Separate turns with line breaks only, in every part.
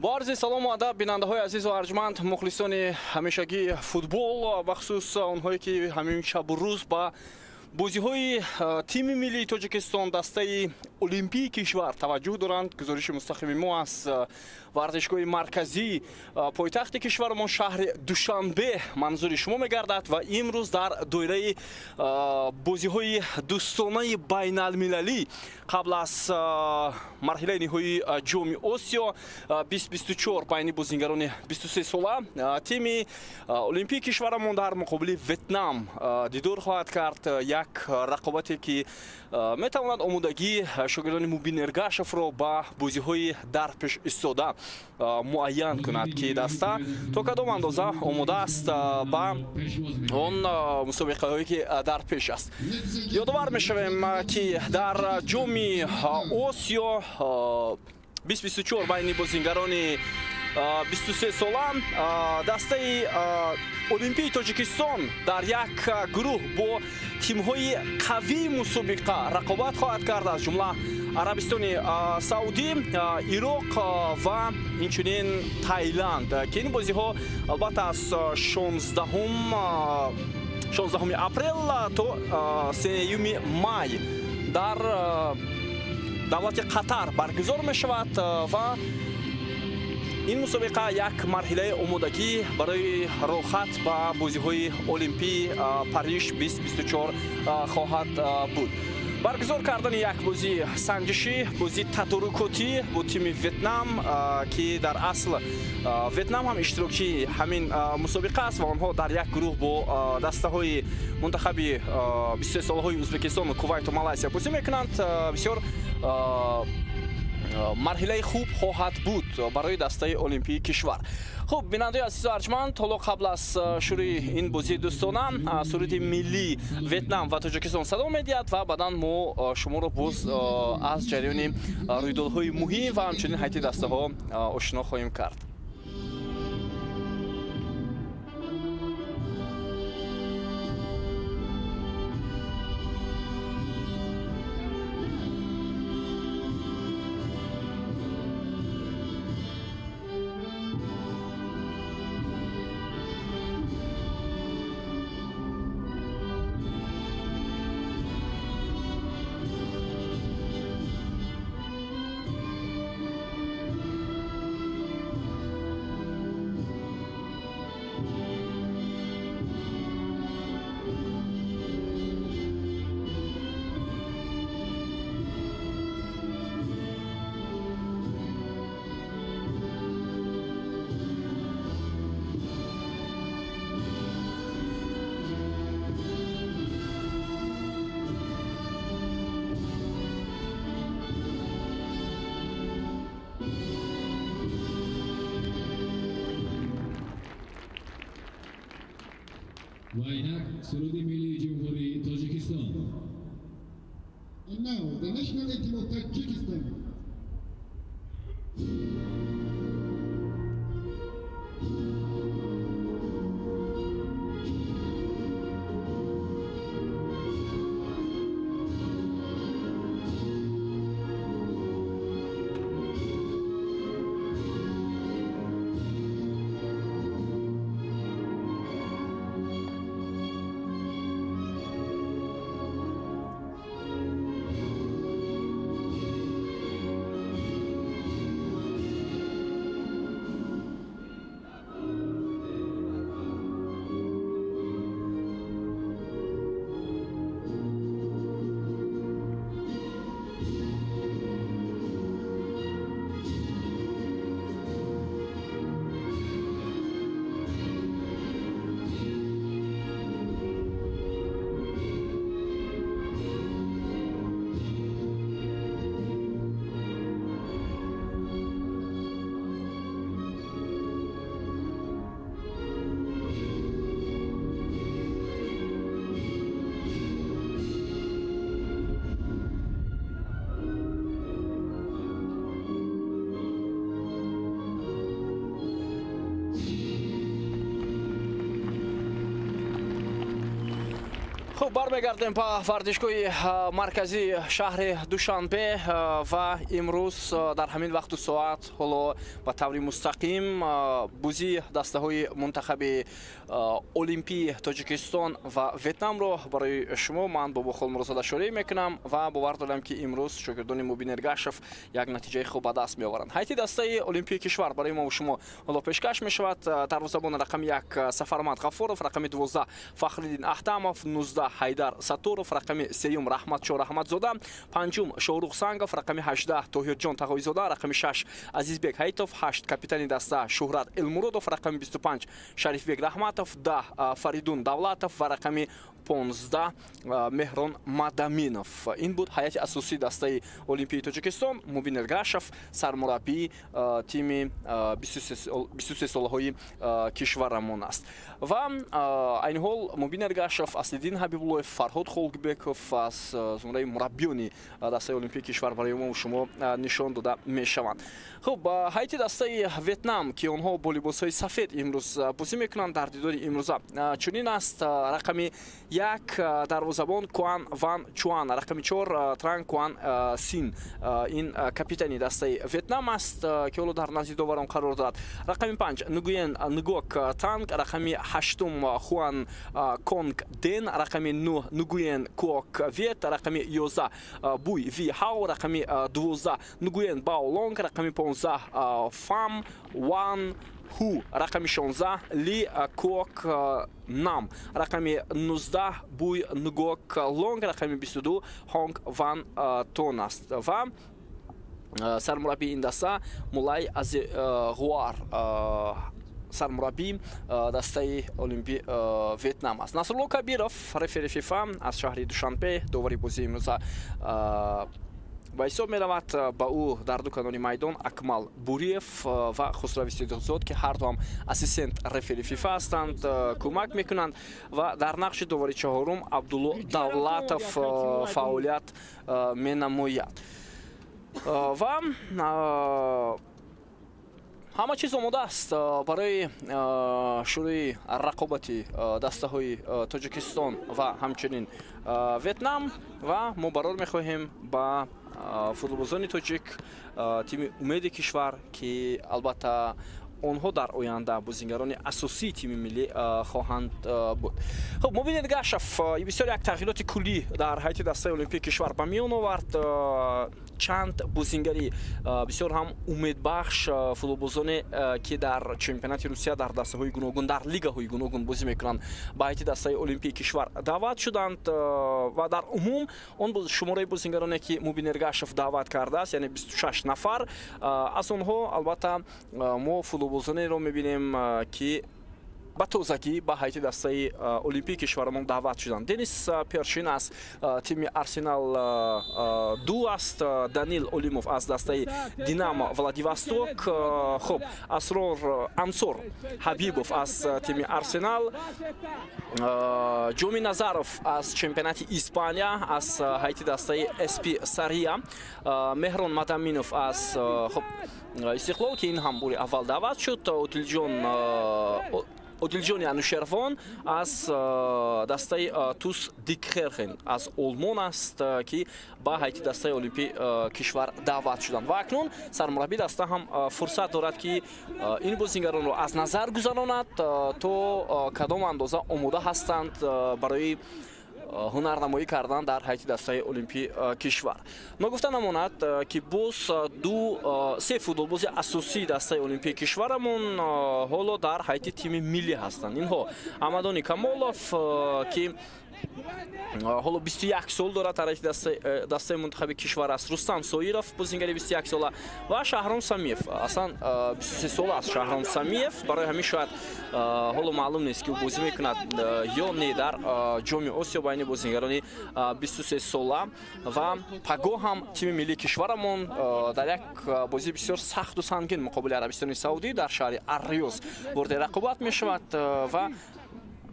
Бо арзи салому адаб, бинандаҳои азизу арҷманд, мухлисони ҳамешагии футбол, бахусус онҳое ки ҳамин шабу рӯз ба бозиҳои тими миллии Тоҷикистон, дастаи олимпии кишвар таваҷҷӯҳ доранд. Гузориши мустақими мо аз варзишгоҳи марказии пойтахти кишварамон, шаҳри Душанбе, манзури шумо мегардад ва имрӯз дар доираи бозиҳои дӯстонаи байналмилалӣ қабл аз марҳилаи ниҳоии Ҷоми Осиё 2024 байни бозингарони 23 сола тими олимпии кишварамон дар муқобили Ветнам дидор хоҳад кард. Як рақобате ки метавонад омодагии шогирдони Мубин Эргашевро ба бозиҳои дар пеш истода муайян кунад, ки даста то кадом андоза омода аст ба он мусобиқаҳое ки дар пеш аст. Ёдовар мешавем, ки дар Ҷоми Осиё 2024 байни бозингарони 23 сола дастаи олимпии Тоҷикистон дар як гурӯҳ бо тимҳои қавии мусобиқа рақобат хоҳад кард, аз ҷумла Арабистони Саудӣ, Ироқ ва инчунин Таиланд, ки ин бозиҳо албатта аз 16 апрел то 3 май дар давлати Қатар баргузор мешавад ва ин мусобиқа як марҳилаи омодагӣ барои роҳхат ба бозиҳои олимпии Париж 2024 хоҳад буд. Баргузор кардани як бозии санҷишӣ, бозии тадорукотӣ бо тими Ветнам, ки дар асл Ветнам ҳам иштирокчии ҳамин мусобиқа аст ва онҳо дар як гурӯҳ бо дастаҳои мунтахаби 23 солаҳои Ӯзбекистону Кувайту Малайзия бозӣ мекунанд. Бисёр марҳилаи хуб хоҳад буд барои дастаи олимпии кишвар. Хуб, бинандаи азизу арҷманд, ҳоло қабл аз шурӯи ин бозии дӯстона суруди миллии Ветнам ва Тоҷикистон садо медиҳад ва баъдан мо шуморо боз аз ҷараёни рӯйдодҳои муҳим ва ҳамчунин ҳайати дастаҳо ошино хоҳем кард.
Ва инак суруди миллии Ҷумҳурии Тоҷикистон.
And now the national anthem of Tajikistan.
Хуб, бармегардем ба варзишгоҳи марказии шаҳри Душанбе ва имрӯз дар ҳамин вақту соат ҳоло ба таври мустақим бозии дастаҳои мунтахаби Олимпии Тоҷикистон ва Ветнамро барои шумо ман Бобохол Мурозода шореҳ мекунам ва бовар дорам, ки имрӯз шогирдони Мубин Эргашев як натиҷаи хуб ба даст меоваранд. Ҳайати дастаи Олимпии кишвар барои мо шумо ҳоло пешкаш мешавад. Дарвозабон рақами 1 Сафармад Ғафуров, рақами 12 Фахриддин Аҳтамов, 19 Ҳайдар Сатторов, рақами 3 Раҳматшо Раҳматзода, 5 Шоҳрух Сангов, рақами 18 Тоҳирҷон Тағоизода, рақами 6 Азизбек Ҳайтов, 8 капитани даста Шуҳрат Элмуродов, рақами 25 Шарифбек Раҳматов, 10 Фаридун Давлатов ва рақами 15 Меҳрон Мадаминов. Ин буд ҳайати асосии дастаи Олимпии Тоҷикистон. Мубин Эргашев сармураббии тими 23 солаҳои кишварамон аст. Ва айни ҳол Мубин Эргашев, Аслиддин Ҳабибуллоев, Фарҳод Холгбеков аз зумраи мураббиёни дастаи Олимпии кишвар барои мо шумо нишон дода мешаванд. Хуб, ҳайати дастаи Ветнам, ки онҳо бо либосҳои сафед имрӯз бозӣ мекунанд дар дидори имрӯза, чунин аст: рақами 1 дарвозабон Куан Ван Чуан, рақами 4 Транг Куан Син, ин капитани дастаи Ветнам аст, ки ҳоло дар назди доварон қарор дорад, рақами 5 Нгуен Нгок Танг, рақами 8 Хуан Конг Ден, рақами 9 Нгуен Куок Вет, рақами 11 Буй Ви Хао, рақами 12 Нгуен Бао Лонг, рақами 15 Фам Ван Ху, рақами 16 Ли Куок Нам, рақами 19 Буй Нгок Лонг, рақами 22 Хонг Ван Тон аст. Ва сармураббии ин даста Мулай Азғуар, сармураббии дастаи Олимпи Ветнам аст. Насрулло Кабиров, рефери ФИФА аз шаҳри Душанбе, довари бозии имрӯза ба ҳисоб меравад. Ба ӯ дар ду канори майдон Акмал Буриев ва Хусрави Сидиқзод, ки ҳарду ҳам ассистент рефери ФИФА ҳастанд, кӯмак мекунанд ва дар нақши довари чаҳорум Абдулло Давлатов фаъолият менамояд. Ва ҳама чиз омода аст барои шурӯи рақобати дастаҳои Тоҷикистон ва ҳамчунин Ветнам. Ва мо барор мехоҳем ба футболбозони тоҷик, тими умеди кишвар, ки албатта онҳо дар оянда бозингарони асосии тими миллӣ хоҳанд буд. Хуб, Мубин Эргашев бисёр як тағйироти куллӣ дар ҳайати дастаи Олимпии кишвар ба миён овард. Чанд бозингари бисёр ҳам умедбахш, футболбозоне, ки дар чемпионати Русия дар дастаҳои гуногун, дар лигаҳои гуногун бозӣ мекунанд, ба ҳайати дастаи Олимпии кишвар даъват шуданд. Ва дар умум он шумораи бозингароне, ки Мубин Эргашев даъват кардааст, яъне 26 нафар, аз онҳо албатта мо футболбозонеро мебинем, ки ба тозагӣ ба ҳайати дастаи Олимпии кишварамон даъват шуданд. Денис Першин аз тими Арсенал 2 аст, Данил Олимов аз дастаи Динамо Владивосток, хуб, Асрор Ансор Ҳабибов аз тими Арсенал, Ҷоми Назаров аз чемпионати Испания аз ҳайати дастаи СП Сария, Меҳрон Мадаминов аз, хуб, Истиқлол, ки ин ҳам бори аввал даъват шуд, Одилҷони Анушервон аз дастаи Тус Дикхерхен аз Олмон аст, ки ба ҳайати дастаи Олимпии кишвар даъват шуданд. Ва акнун сармураббии даста ҳам фурсат дорад, ки ин бозингаронро аз назар гузаронад, то кадом андоза омода ҳастанд барои ҳунарнамоӣ кардан дар ҳайати дастаи Олимпии кишвар. Ногуфта намонад, ки боз ду се футболбози асосии дастаи Олимпии кишварамон ҳоло дар ҳайати тими миллӣ ҳастанд. Инҳо Аҳмадони Камолов, ки ҳоло 21 сол дорад, дар ҳайати дастаи мунтахаби кишвар аст, Рустам Соиров, бозингари 21 сола, ва Шаҳром Самиев, аслан 23 сола аст Шаҳром Самиев, барои ҳамин шояд ҳоло маълум нест, ки ӯ бозӣ мекунад ё не дар Ҷоми Осиё байни бозингарони 23 сола. Ва пагоҳ ҳам тими миллии кишварамон дар як бозии бисёр сахту сангин муқобили Арабистони Саудӣ дар шаҳри Арриёз ворди рақобат мешавад. Ва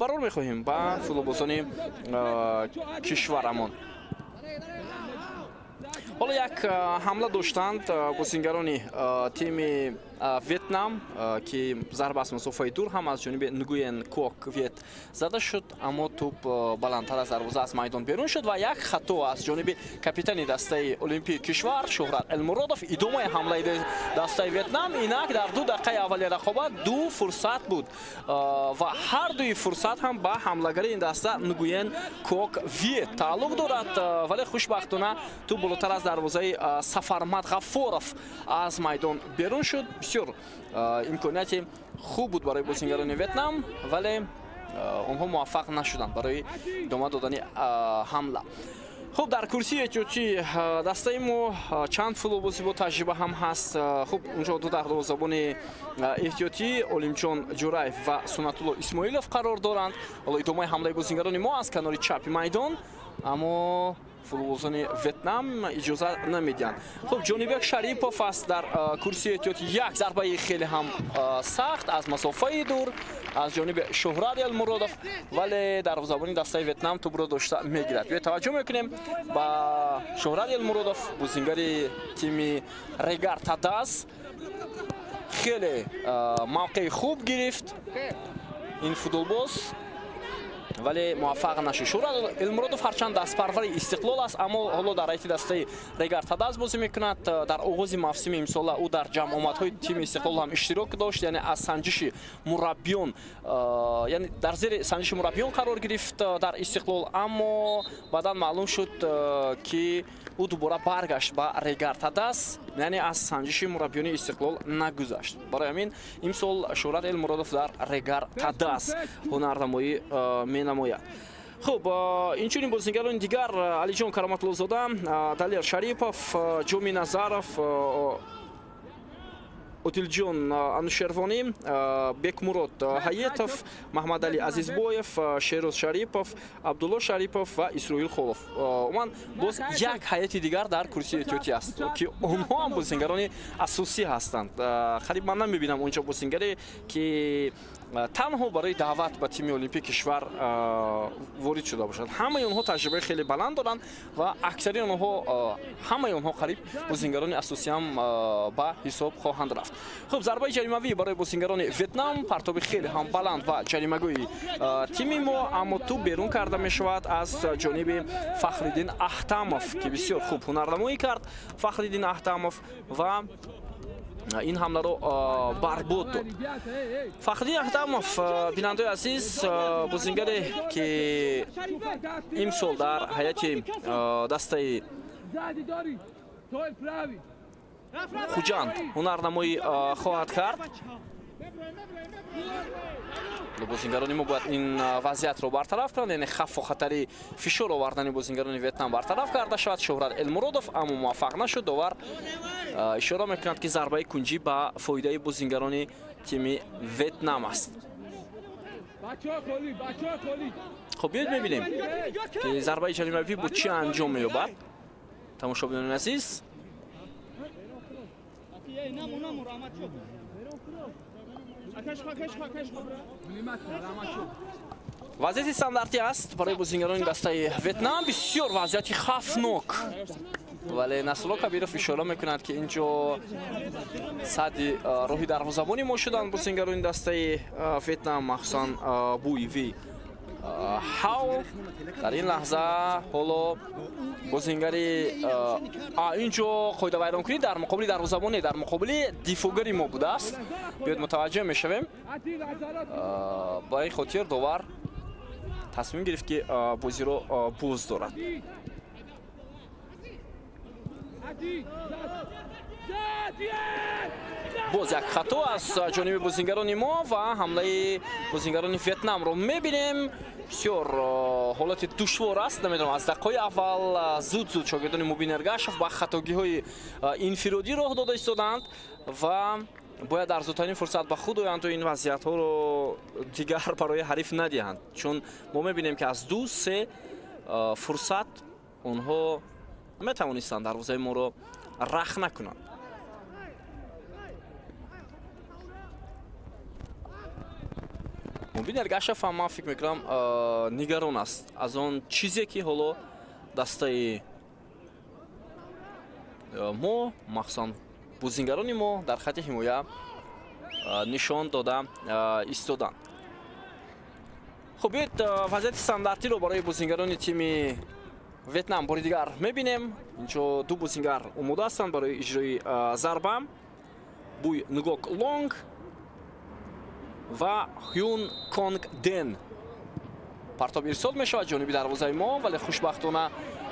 барор мехоҳем ба футболбозони кишварамон. Ҳоло як ҳамла доштанд бозингарони тими Ветнам, ки зарба аз масофаи дур ҳам аз ҷониби Нгуен Кок Вет зада шуд, аммо тӯб баландтар аз дарвоза аз майдон берун шуд ва як хато аз ҷониби капитани дастаи олимпии кишвар Шӯҳрат Элмуродов. Идомаи ҳамлаи дастаи Ветнам. Инак дар 2 дақиқаи аввали рақобат 2 фурсат буд ва ҳар дуи фурсат ҳам ба ҳамлагари ин даста Нгуен Кок Вет тааллуқ дорад, вале хушбахтона тӯб болотар аз дарвозаи Сафармад Ғаффоров аз майдон берун шуд. Бисёр имконияти хуб буд барои бозингарони Ветнам, вале онҳо муваффақ нашуданд барои идома додани ҳамла. Хуб, дар курсии эҳтиётӣ дастаи мо чанд футболбози бо таҷриба ҳам ҳаст. Хуб, унҷо ду дарвозабони эҳтиётӣ Олимҷон Ҷураев ва Сунатулло Исмоилов қарор доранд. Ҳоло идомаи ҳамлаи бозингарони мо аз канори чапи майдон, аммо футболбозони Ветнам иҷоза намедиҳанд. Хуб, Ҷонибек Шарипов аст дар курсии эҳтиётӣ. Як зарбаи хеле ҳам сахт аз масофаи дур аз ҷониби Шӯҳрат Элмуродов, вале дарвозабони дастаи Ветнам тӯбро дошта мегирад. Биёед таваҷҷӯҳ мекунем ба Шӯҳрат Элмуродов, бозингари тими Регар Тадаз. Хеле мавқеи хуб гирифт ин футболбоз, вале муваффақ нашуд. Шӯҳрат Элмуродов ҳарчанд дастпарвари Истиқлол аст, аммо ҳоло дар ҳайати дастаи Регар Тадаз бозӣ мекунад. Дар оғози мавсими имсола ӯ дар ҷамъомадҳои тими Истиқлол ҳам иштирок дошт, яъне аз санҷиши мураббиён, яъне дар зери санҷиши мураббиён қарор гирифт дар Истиқлол, аммо баъдан маълум шуд, ки ӯ дубора баргашт ба Регар Тадаз, яъне аз санҷиши мураббиёни Истиқлол нагузашт. Барои ҳамин имсол Шӯҳрат Элмуродов дар Регар Тадаз ҳунарнамоӣ менамояд. Хуб, инчунин бозингарони дигар Алиҷон Кароматуллозода, Далер Шарипов, Ҷоми Назаров, Отилҷон Анушервонӣ, Бекмурод Ҳаетов, Маҳмадалӣ Азизбоев, Шероз Шарипов, Абдулло Шарипов ва Исроил Холов. Умуман боз як ҳайати дигар дар курсии эҳтиётӣ аст, ки онҳо ҳам бозингарони асосӣ ҳастанд. Қариб ман намебинам онҷо бозингаре, ки танҳо барои даъват ба тими олимпии кишвар ворид шуда бошад. Ҳамаи онҳо таҷрибаи хеле баланд доранд ва аксари онҳо, ҳамаи онҳо қариб бозингарони асосӣ ҳам ба ҳисоб хоҳанд рафт. Хуб, зарбаи ҷаримавӣ барои бозингарони Ветнам, партоби хеле ҳам баланд ва ҷаримагӯи тими мо, аммо тӯб берун карда мешавад аз ҷониби Фахриддин Аҳтамов, ки бисёр хуб ҳунарнамоӣ кард Фахриддин Аҳтамов ва ин ҳамларо барбод дод. Фахриддин Аҳтамов, бинандаои азиз, бозингаре, ки имсол дар ҳайати дастаи Хуҷанд ҳунарнамоӣ хоҳад кард. Бозингарони мо бояд ин вазъиятро бартараф кунанд, яъне хавфу хатари фишор овардани бозингарони Ветнам бартараф карда шавад. Шӯҳрат Элмуродов аммо муваффақ нашуд. Довар ишора мекунад, ки зарбаи кунҷӣ ба фоидаи бозингарони тими Ветнам аст. Хуб, биёед мебинем, ки зарбаи ҷаримавӣ бо чӣ анҷом меёбад. Тамошобинони азиз, вазъияти стандартӣ аст барои бозингарони дастаи Ветнам. Бисёр вазъияти хавфнок, вале Насрулло Кабиров ишора мекунад, ки инҷо садди роҳи дарвозабони мо шуданд бозингарони дастаи Ветнам, махсусан Буйви Ҳав. Дар ин лаҳза ҳоло бозингари инҷо қоидавайронкунӣ дар муқобили дарвозабоне, дар муқобили дифоъгари мо будааст. Биёед мутаваҷҷӯҳ мешавем. Ба ин хотир довар тасмим гирифт, ки бозиро боз дорад. Боз як хато аз ҷониби бозингарони мо ва ҳамлаи бозингарони Ветнамро мебинем. Бисёр ҳолати душвор аст. Намедонам, аз дақиқаи аввал зуд-зуд шогирдони Мубин Эргашев ба хатогиҳои инфиродӣ роҳ дода истодаанд ва бояд дар зудтарин фурсат ба худ оянд ва ин вазъиятҳоро дигар барои ҳариф надиҳанд, чун мо мебинем, ки аз 2-3 фурсат онҳо метавонистанд дарвозаи моро рах накунанд. Мубин Эргашев ҳам, ман фикр мекунам, нигарон аст аз он чизе, ки ҳоло дастаи мо, махсусан бозингарони мо дар хати ҳимоя нишон дода истоданд. Хуб, биёед вазъияти стандартиро барои бозингарони тими Ветнам бори дигар мебинем. Инҷо ду бозингар омода ҳастанд барои иҷрои зарба. Буй Нгок Лонг ва Хюн Конг Ден. Партоб ирсол мешавад ҷониби дарвозаи мо, вале хушбахтона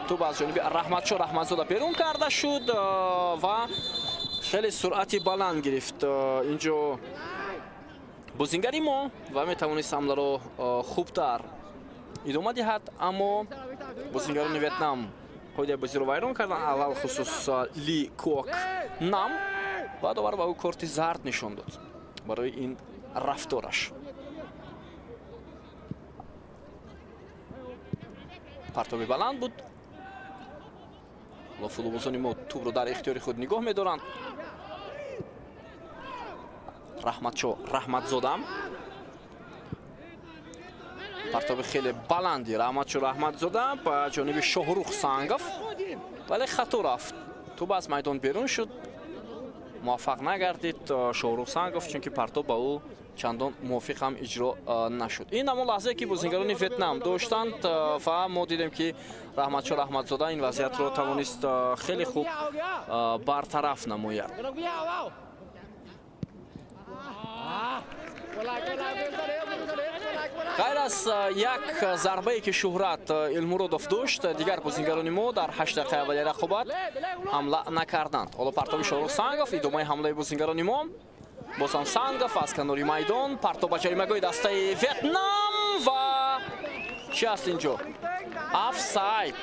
тӯб аз ҷониби Раҳматшо Раҳматзода берун карда шуд ва хеле суръати баланд гирифт инҷо бозингари мо ва метавонист ҳамларо хубтар идома диҳад, аммо бозингарони Ветнам қоидаи бозиро вайрон карданд, алалхусус Ли Куок Нам, ва довар ба ӯ корти зард нишон дод барои ин рафтораш. Партоби баланд буд. Ҳоло футболбозони мо тӯбро дар ихтиёри худ нигоҳ медоранд. Раҳматшо Раҳматзода. Партоби хеле баланди Раҳматшо Раҳматзода ба ҷониби Шоҳрух Сангов, вале хато рафт. Тӯб аз майдон берун шуд. Муваффақ нагардид Шоҳрух Сангов, чунки партоб ба ӯ чандон мувофиқ ҳам иҷро нашуд. Ин ҳамон лаҳзае ки бозингарони Ветнам доштанд ва мо дидем ки Раҳматшо Раҳматзода ин вазъиятро тавонист хеле хуб бартараф намояд. Ғайр аз як зарбае ки Шуҳрат Илмуродов дошт, дигар бозингарони мо дар 8 дақиқаи аввали рақобат ҳамла накарданд. Ҳоло партоби Шоҳрух Сангов, идомаи ҳамлаи бозингарони мо. Боз ҳам Сангов аз канори майдон, партоб ба ҷаримагоҳи дастаи Ветнам ва чӣ аст инҷо? Офсайд.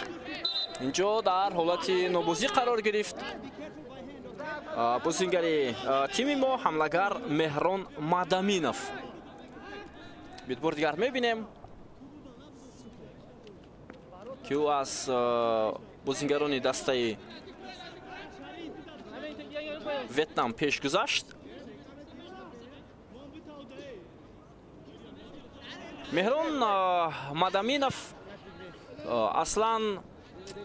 Инҷо дар ҳолати нобозӣ қарор гирифт бозингари тими мо, ҳамлагар Меҳрон Мадаминов. Бор дигар мебинем ки ӯ аз бозингарони дастаи Ветнам пеш гузашт. Меҳрон Мадаминов аслан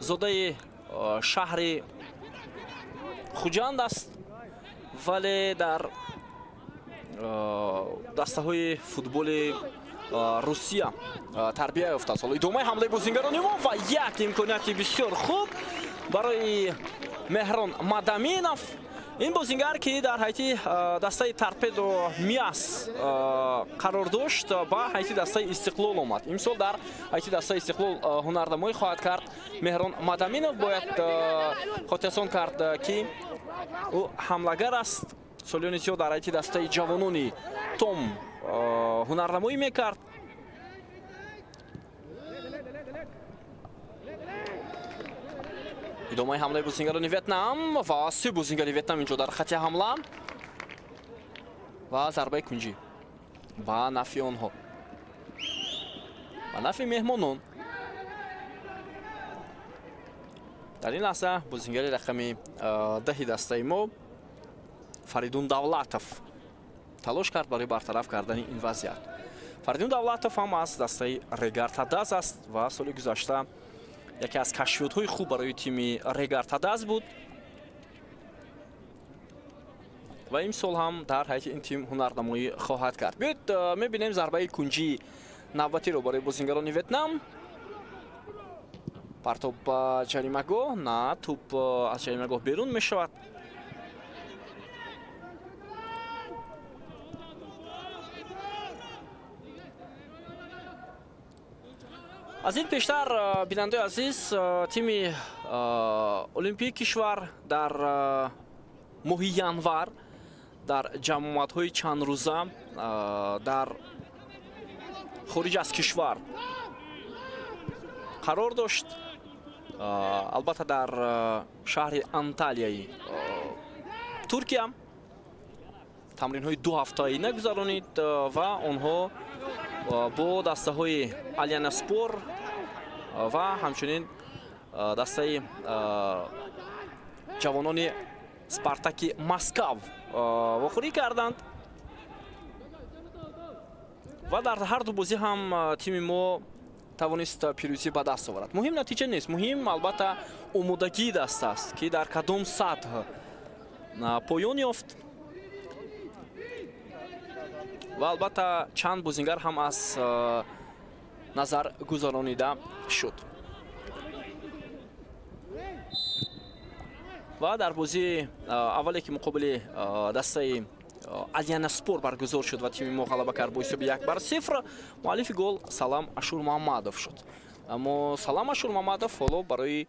зодаи шаҳри Хуҷанд аст, вале дар дастаҳои футболи Русия тарбия ёфтааст. Ҳоло идомаи ҳамлаи бозингарони мо ва як имконияти бисёр хуб барои Меҳрон Мадаминов. Ин бозингар ки дар ҳайати дастаи Торпедо Миас қарор дошт, ба ҳайати дастаи Истиқлол омад. Имсол дар ҳайати дастаи Истиқлол ҳунарнамоӣ хоҳад кард Меҳрон Мадаминов. Бояд хотиррасон кард ки ӯ ҳамлагар аст. Солиёни зиёд дар ҳайати дастаи ҷавонони Том ҳунарнамоӣ мекард. Идомаи ҳамлаи бозингарони Ветнам ва се бозингари Ветнам инҷо дар хати ҳамла ва зарбаи кунҷӣ ба нафъи онҳо, ба нафъи меҳмонон. Дар ин лаҳза бозингари рақами 10 дастаи мо Фаридун Давлатов талош кард барои бартараф кардани ин вазъият. Фаридун Давлатов ҳам аз дастаи Регар-ТадАЗ аст ва соли гузашта яке аз кашфиётҳои хуб барои тими Регар-ТадАЗ буд ва имсол ҳам дар ҳайати ин тим ҳунарнамоӣ хоҳад кард. Биёед мебинем зарбаи кунҷии навбатиро барои бозингарони Ветнам. Партоб ба ҷаримагоҳ, на, тӯб аз ҷаримагоҳ берун мешавад. Аз ин пештар, бинандаи азиз, тими Олимпии кишвар дар моҳи январ дар ҷамъомадҳои чандрӯза дар хориҷ аз кишвар қарор дошт. Албатта дар шаҳри Анталияи Туркия тамринҳои 2 ҳафтаӣ нагузаронид ва онҳо бо дастаҳои Алянаспор ва ҳамчунин дастаи ҷавонони Спартаки Москав вохӯрӣ карданд ва дар ҳар ду бозӣ ҳам тими мо тавонист пирӯзӣ ба даст оварад. Муҳим натиҷа нест, муҳим албатта омодагии даста аст ки дар кадом сатҳ поён ёфт ва албатта чанд бозингар ҳам аз назар гузаронида шуд. Ва дар бозии аввале ки муқобили дастаи Алиянаспор баргузор шуд ва тими мо ғалаба кард бо ҳисоби 1-0, муаллифи гол Салам Ашурмамадов шуд. Аммо Салам Ашурмамадов ҳоло барои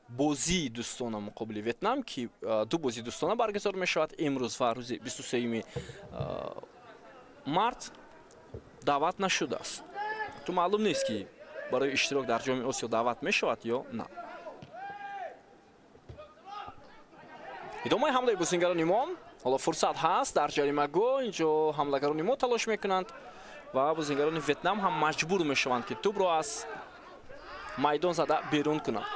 бозии дӯстона муқобили Ветнам, ки ду бозии дӯстона баргузор мешавад имрӯз ва рӯзи 23 март, даъват нашудааст. Ту маълум нест, ки барои иштирок дар Ҷоми Осиё даъват мешавад ё на. Идомаи ҳамлаи бозингарони мо. Ҳоло фурсат ҳаст дар ҷаримагоҳ. Инҷо ҳамлагарони мо талош мекунанд ва бозингарони Ветнам ҳам маҷбур мешаванд, ки тӯбро аз майдон зада берун кунанд.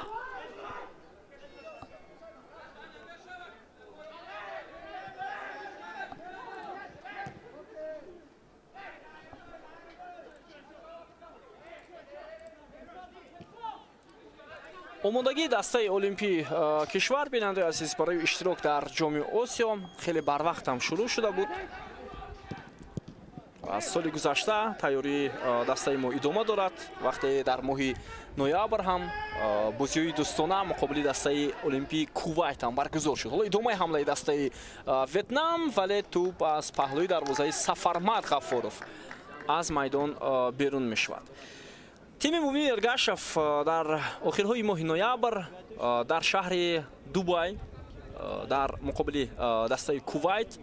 Омодагии дастаи олимпии кишвар, бинандаи азиз, барои иштирок дар Ҷоми Осиё хеле барвақт ҳам шурӯъ шуда буд. Аз соли гузашта тайёрии дастаи мо идома дорад. Вақте дар моҳи ноябр ҳам бозиҳои дӯстона муқобили дастаи олимпии Кувайт ҳам баргузор шуд. Ҳоло идомаи ҳамлаи дастаи Ветнам, вале тӯб аз паҳлӯи дарвозаи Сафармад Ғаффоров аз майдон берун мешавад. Тими Мумин Эргашев дар охирҳои моҳи ноябр дар шаҳри Дубай дар муқобили дастаи Кувайт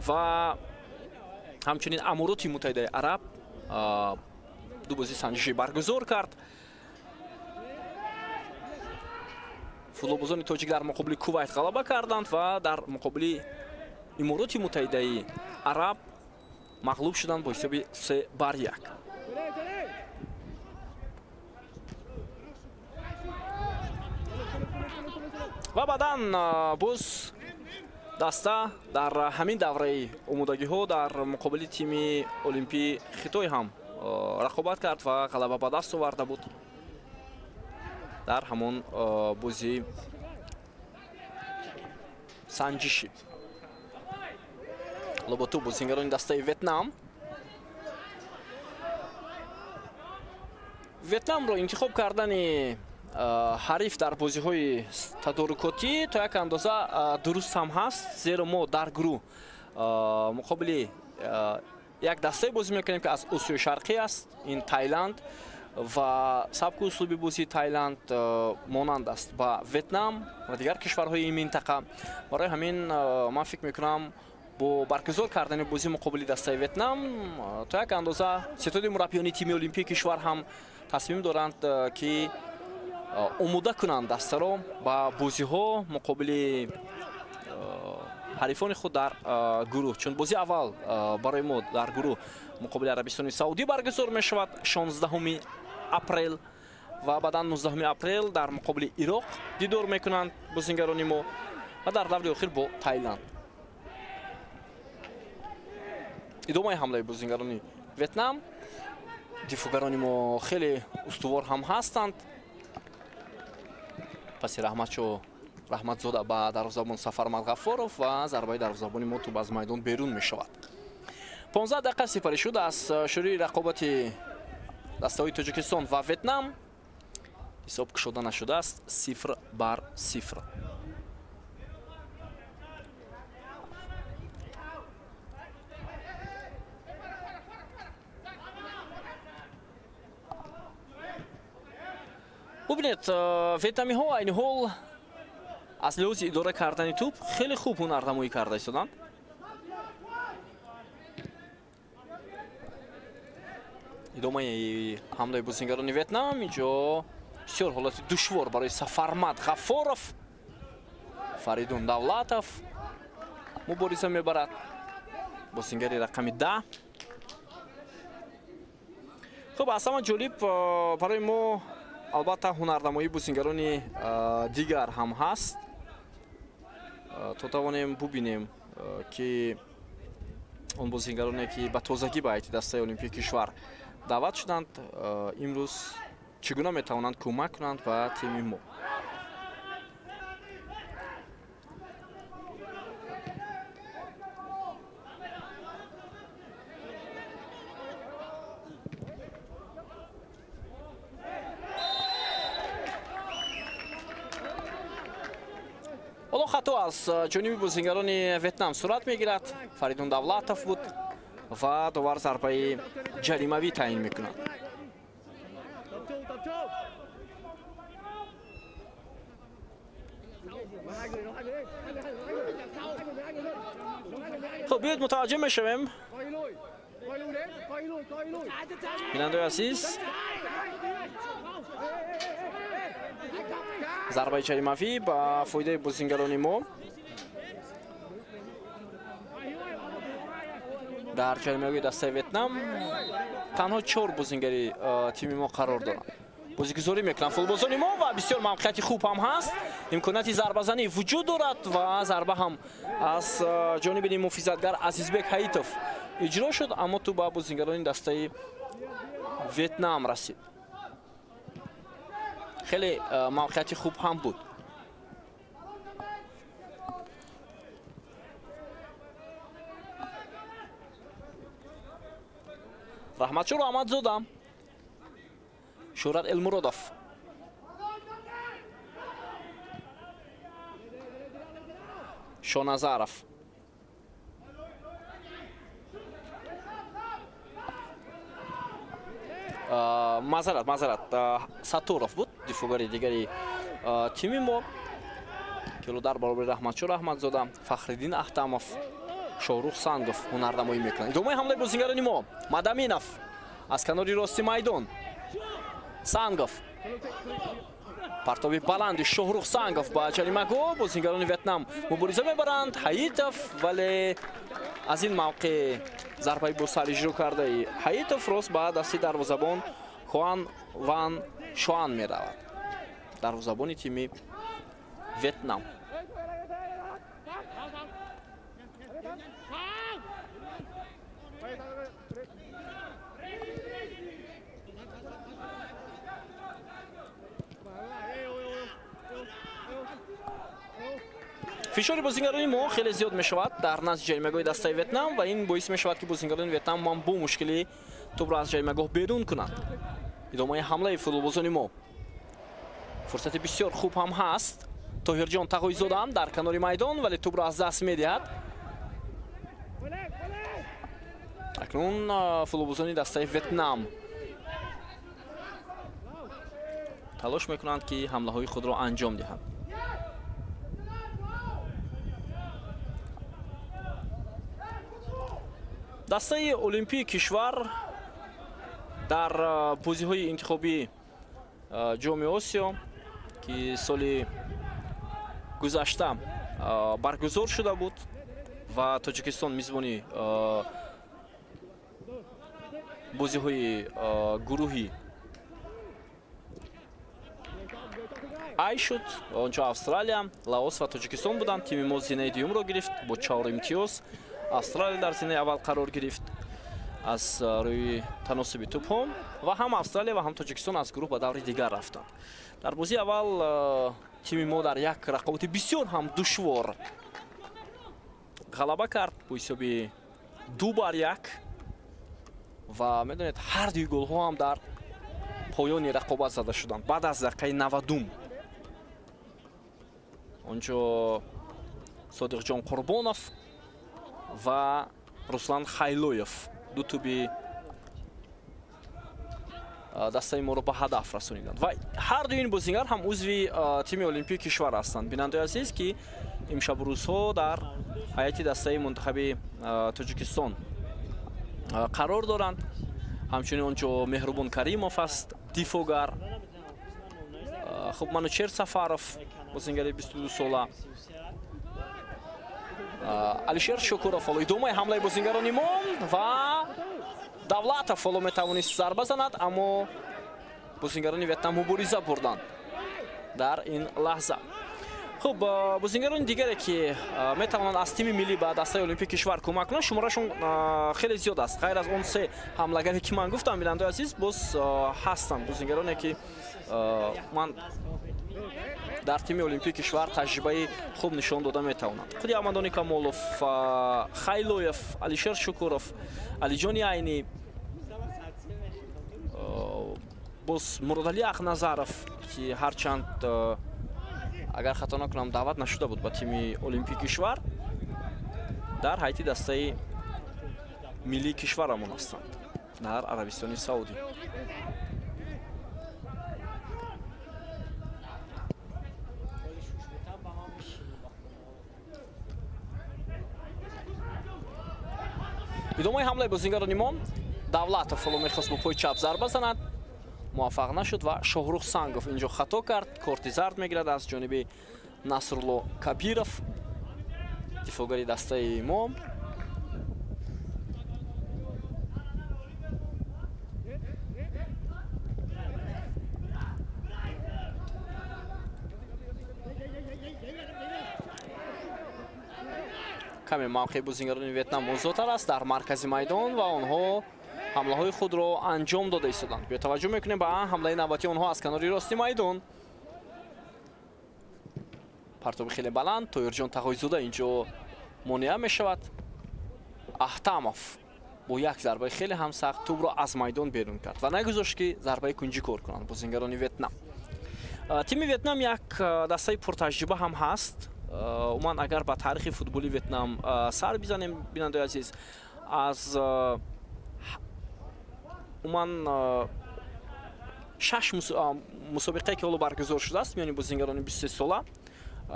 ва ҳамчунин Амороти Муттаҳидаи Араб ду бозии санҷишӣ баргузор кард. Футболбозони тоҷик дар муқобили Кувайт ғалаба карданд ва дар муқобили Имороти Муттаҳидаи Араб мағлуб шуданд бо ҳисоби 3-1. Ва баъдан боз даста дар ҳамин давраи омодагиҳо дар муқобили тими олимпии Хитой ҳам рақобат кард ва ғалаба ба даст оварда буд дар ҳамон бозии санҷишӣ. Лоботу бозингарони дастаи Ветнам. Ветнамро интихоб кардани ҳариф дар бозиҳои тадорукотӣ то як андоза дуруст ҳам ҳаст, зеро мо дар гурӯҳ муқобили як дастае бозӣ мекунем, ки аз Осиёи Шарқӣ аст, ин Таиланд, ва сабку услуби бозии Таиланд монанд аст ба Ветнам ва дигар кишварҳои ин минтақа. Барои ҳамин ман фикр мекунам, бо баргузор кардани бозӣ муқобили дастаи Ветнам то як андоза ситоди мураббиёни тими олимпии кишвар ҳам тасмим доранд, ки омода кунанд дастаро ба бозиҳо муқобили ҳарифони худ дар гурӯҳ. Чун бозии аввал барои мо дар гурӯҳ муқобили Арабистони Саудӣ баргузор мешавад 16 апрел ва баъдан 19 апрел дар муқобили Ироқ дидор мекунанд бозингарони мо ва дар даври охир бо Таиланд. Идомаи ҳамлаи бозингарони Ветнам. Дифоъгарони мо хеле устувор ҳам ҳастанд. Паси Раҳматшо Раҳматзода ба дарвозабон Сафармад Ғаффоров ва зарбаи дарвозабони мо тӯб аз майдон берун мешавад. 15 дақиқа сипарӣ шуд аз шурӯи рақобати дастаҳои Тоҷикистон ва Ветнам. Ҳисоб кушода нашудааст, 0-0. Бубинед, ветнамиҳо айни ҳол аз лиҳози идора кардани тӯб хеле хуб ҳунарнамоӣ карда истоданд. Идомаи ҳамлаи бозингарони Ветнам. Инҷо бисёр ҳолати душвор барои Сафармад Ғаффоров. Фаридун Давлатов мубориза мебарад. Бозингари рақами 10. Хуб, аз ҳама ҷолиб барои мо албатта ҳунарнамоии бозингарони дигар ҳам ҳаст, то тавонем бубинем, ки он бозингароне, ки ба тозагӣ ба ҳайати дастаи олимпии кишвар даъват шуданд, имрӯз чӣ гуна метавонанд кӯмак кунанд ба тими мо. Ҳоло хато аз ҷониби бозингарони Ветнам сурат мегирад. Фаридун Давлатов буд ва довар зарбаи ҷаримавӣ таъин мекунад. Хуб, биёед мутаваҷҷеҳ мешавем. Бинандаи азиз, зарбаи ҷаримавӣ ба фоидаи бозингарони мо дар ҷаримагоҳи дастаи Ветнам танҳо 4 бозингари тими мо қарор доранд. Бозигузорӣ мекунанд футболбозони мо ва бисёр мавқеияти хуб ҳам ҳаст. Имконияти зарбазанӣ вуҷуд дорад ва зарба ҳам аз ҷониби муҳофизатгар Азизбек Ҳаитов иҷро шуд, аммо тӯб ба бозингарони дастаи Ветнам расид. Хеле мавқеияти хуб ҳам буд. Раҳматшо Раҳматзода, Шӯҳрат Элмуродов. Шоназаров. Мазарат Сатторов буд, дифоъгари дигари тими мо, ки дар баробари Раҳматшо Раҳматзода, Фахриддин Ахтамов, Шоҳрух Сангов ҳунарнамоӣ мекунанд. Идомаи ҳамлаи бозингарони мо. Мадаминов аз канори рости майдон. Сангов. Партоби баланди Шоҳрух Сангов ба ҷаримагоҳ. Бозингарони Ветнам мубориза мебаранд. Ҳаитов, вале аз ин мавқеъ зарбаи босар иҷро кардаи Ҳаитов рост ба дасти дарвозабон Хуан Ван Шуан меравад. Дарвозабони тими Ветнам. Фишори бозингарони мо хеле зиёд мешавад дар назди ҷаримагоҳи дастаи Ветнам ва ин боис мешавад, ки бозингарони Ветнам ҳам бо мушкилӣ тӯбро аз ҷаримагоҳ берун кунанд. Идомаи ҳамлаи футболбозони мо. Фурсати бисёр хуб ҳам ҳаст. Тоҳирҷон Тағоизода ҳам дар канори майдон, вале тӯбро аз даст медиҳад. Акнун футболбозони дастаи Ветнам талош мекунанд, ки ҳамлаҳои худро анҷом диҳанд. Дастаи Олимпии кишвар дар бозиҳои интихобии Ҷоми Осиё, ки соли гузашта баргузор шуда буд ва Тоҷикистон мизбони бозиҳои гурӯҳи Ай шуд. Онҷо Австралия, Лаос ва Тоҷикистон буданд. Тими мо зинаи дуюмро гирифт бо 4 имтиёз. Австралия дар зинаи аввал қарор гирифт аз рӯи таносуби тӯбҳо ва ҳам Австралия ва ҳам Тоҷикистон аз гурӯҳ ба даври дигар рафтанд. Дар бозии аввал тими мо дар як рақобати бисёр ҳам душвор ғалаба кард бо ҳисоби 2-1 ва медонед, ҳар дуи голҳо ҳам дар поёни рақобат зада шуданд баъд аз дақиқаи 90. Онҷо Содиқҷон Қурбонов ва Руслан Хайлоев ду тӯби дастаи моро ба ҳадаф расониданд ва ҳар дуи ин бозингар ҳам узви тими Олимпии кишвар ҳастанд. Бинандаи азиз, ки имшаб рӯзҳо дар ҳайати дастаи мунтахаби Тоҷикистон қарор доранд. Ҳамчунин онҷо Меҳрубон Каримов аст, дифоъгар. Хуб, Манучер Сафаров, бозингари 22 сола. Алишер Шукуров ҳоло идомаи ҳамлаи бозингарони мо ва Давлатов ҳоло метавонист зарба занад, аммо бозингарони Ветнам мубориза бурданд дар ин лаҳза. Хуб, бозингарони дигаре, ки метавонанд аз тими миллӣ ба дастаи Олимпии кишвар кӯмак кунанд, шуморашон хеле зиёд аст. Ғайр аз он се ҳамлагаре, ки ман гуфтам, бинандаи азиз, боз ҳастанд бозингароне, ки ман дар тими Олимпии кишвар таҷрибаи хуб нишон дода метавонанд. Худи Аҳмадони Камолов, Хайлоев, Алишер Шукуров, Алиҷони Айнӣ, боз Муродалӣ Ахназаров, ки ҳарчанд Агар хато накунам, даъват нашуда буд ба тими олимпии кишвар. Дар ҳайати дастаи миллии кишварамон ҳастанд дар Арабистони Саудӣ. Идомаи ҳамлаи бозингарони мо. Давлатов ҳоло мехост бо пои чап зарба занад, муваффақ нашуд ва Шоҳрух Сангов инҷо хато кард. Корти зард мегирад аз ҷониби Насрулло Кабиров, дифоъгари дастаи мо. Каме мавқеи бозингарони Ветнам озодтар аст дар маркази майдон ва онҳо ҳамлаҳои худро анҷом дода истоданд. Биё таваҷҷӯҳ мекунем ба ҳамлаи навбатии онҳо аз канори рости майдон. Партоби хеле баланд, Тоирҷон Тағойзода инҷо монеа мешавад. Аҳтамов бо як зарбаи хеле ҳам сахт тӯбро аз майдон берун кард ва нагузошт, ки зарбаи кунҷӣ кор кунанд бозингарони Ветнам. Тими Ветнам як дастаи пуртаҷриба ҳам ҳаст. Умуман, агар ба таърихи футболи Ветнам сар бизанем, бинандаи азиз, аз умуман шаш мусобиқае, ки ҳоло баргузор шудааст миёни бозингарони 23 сола,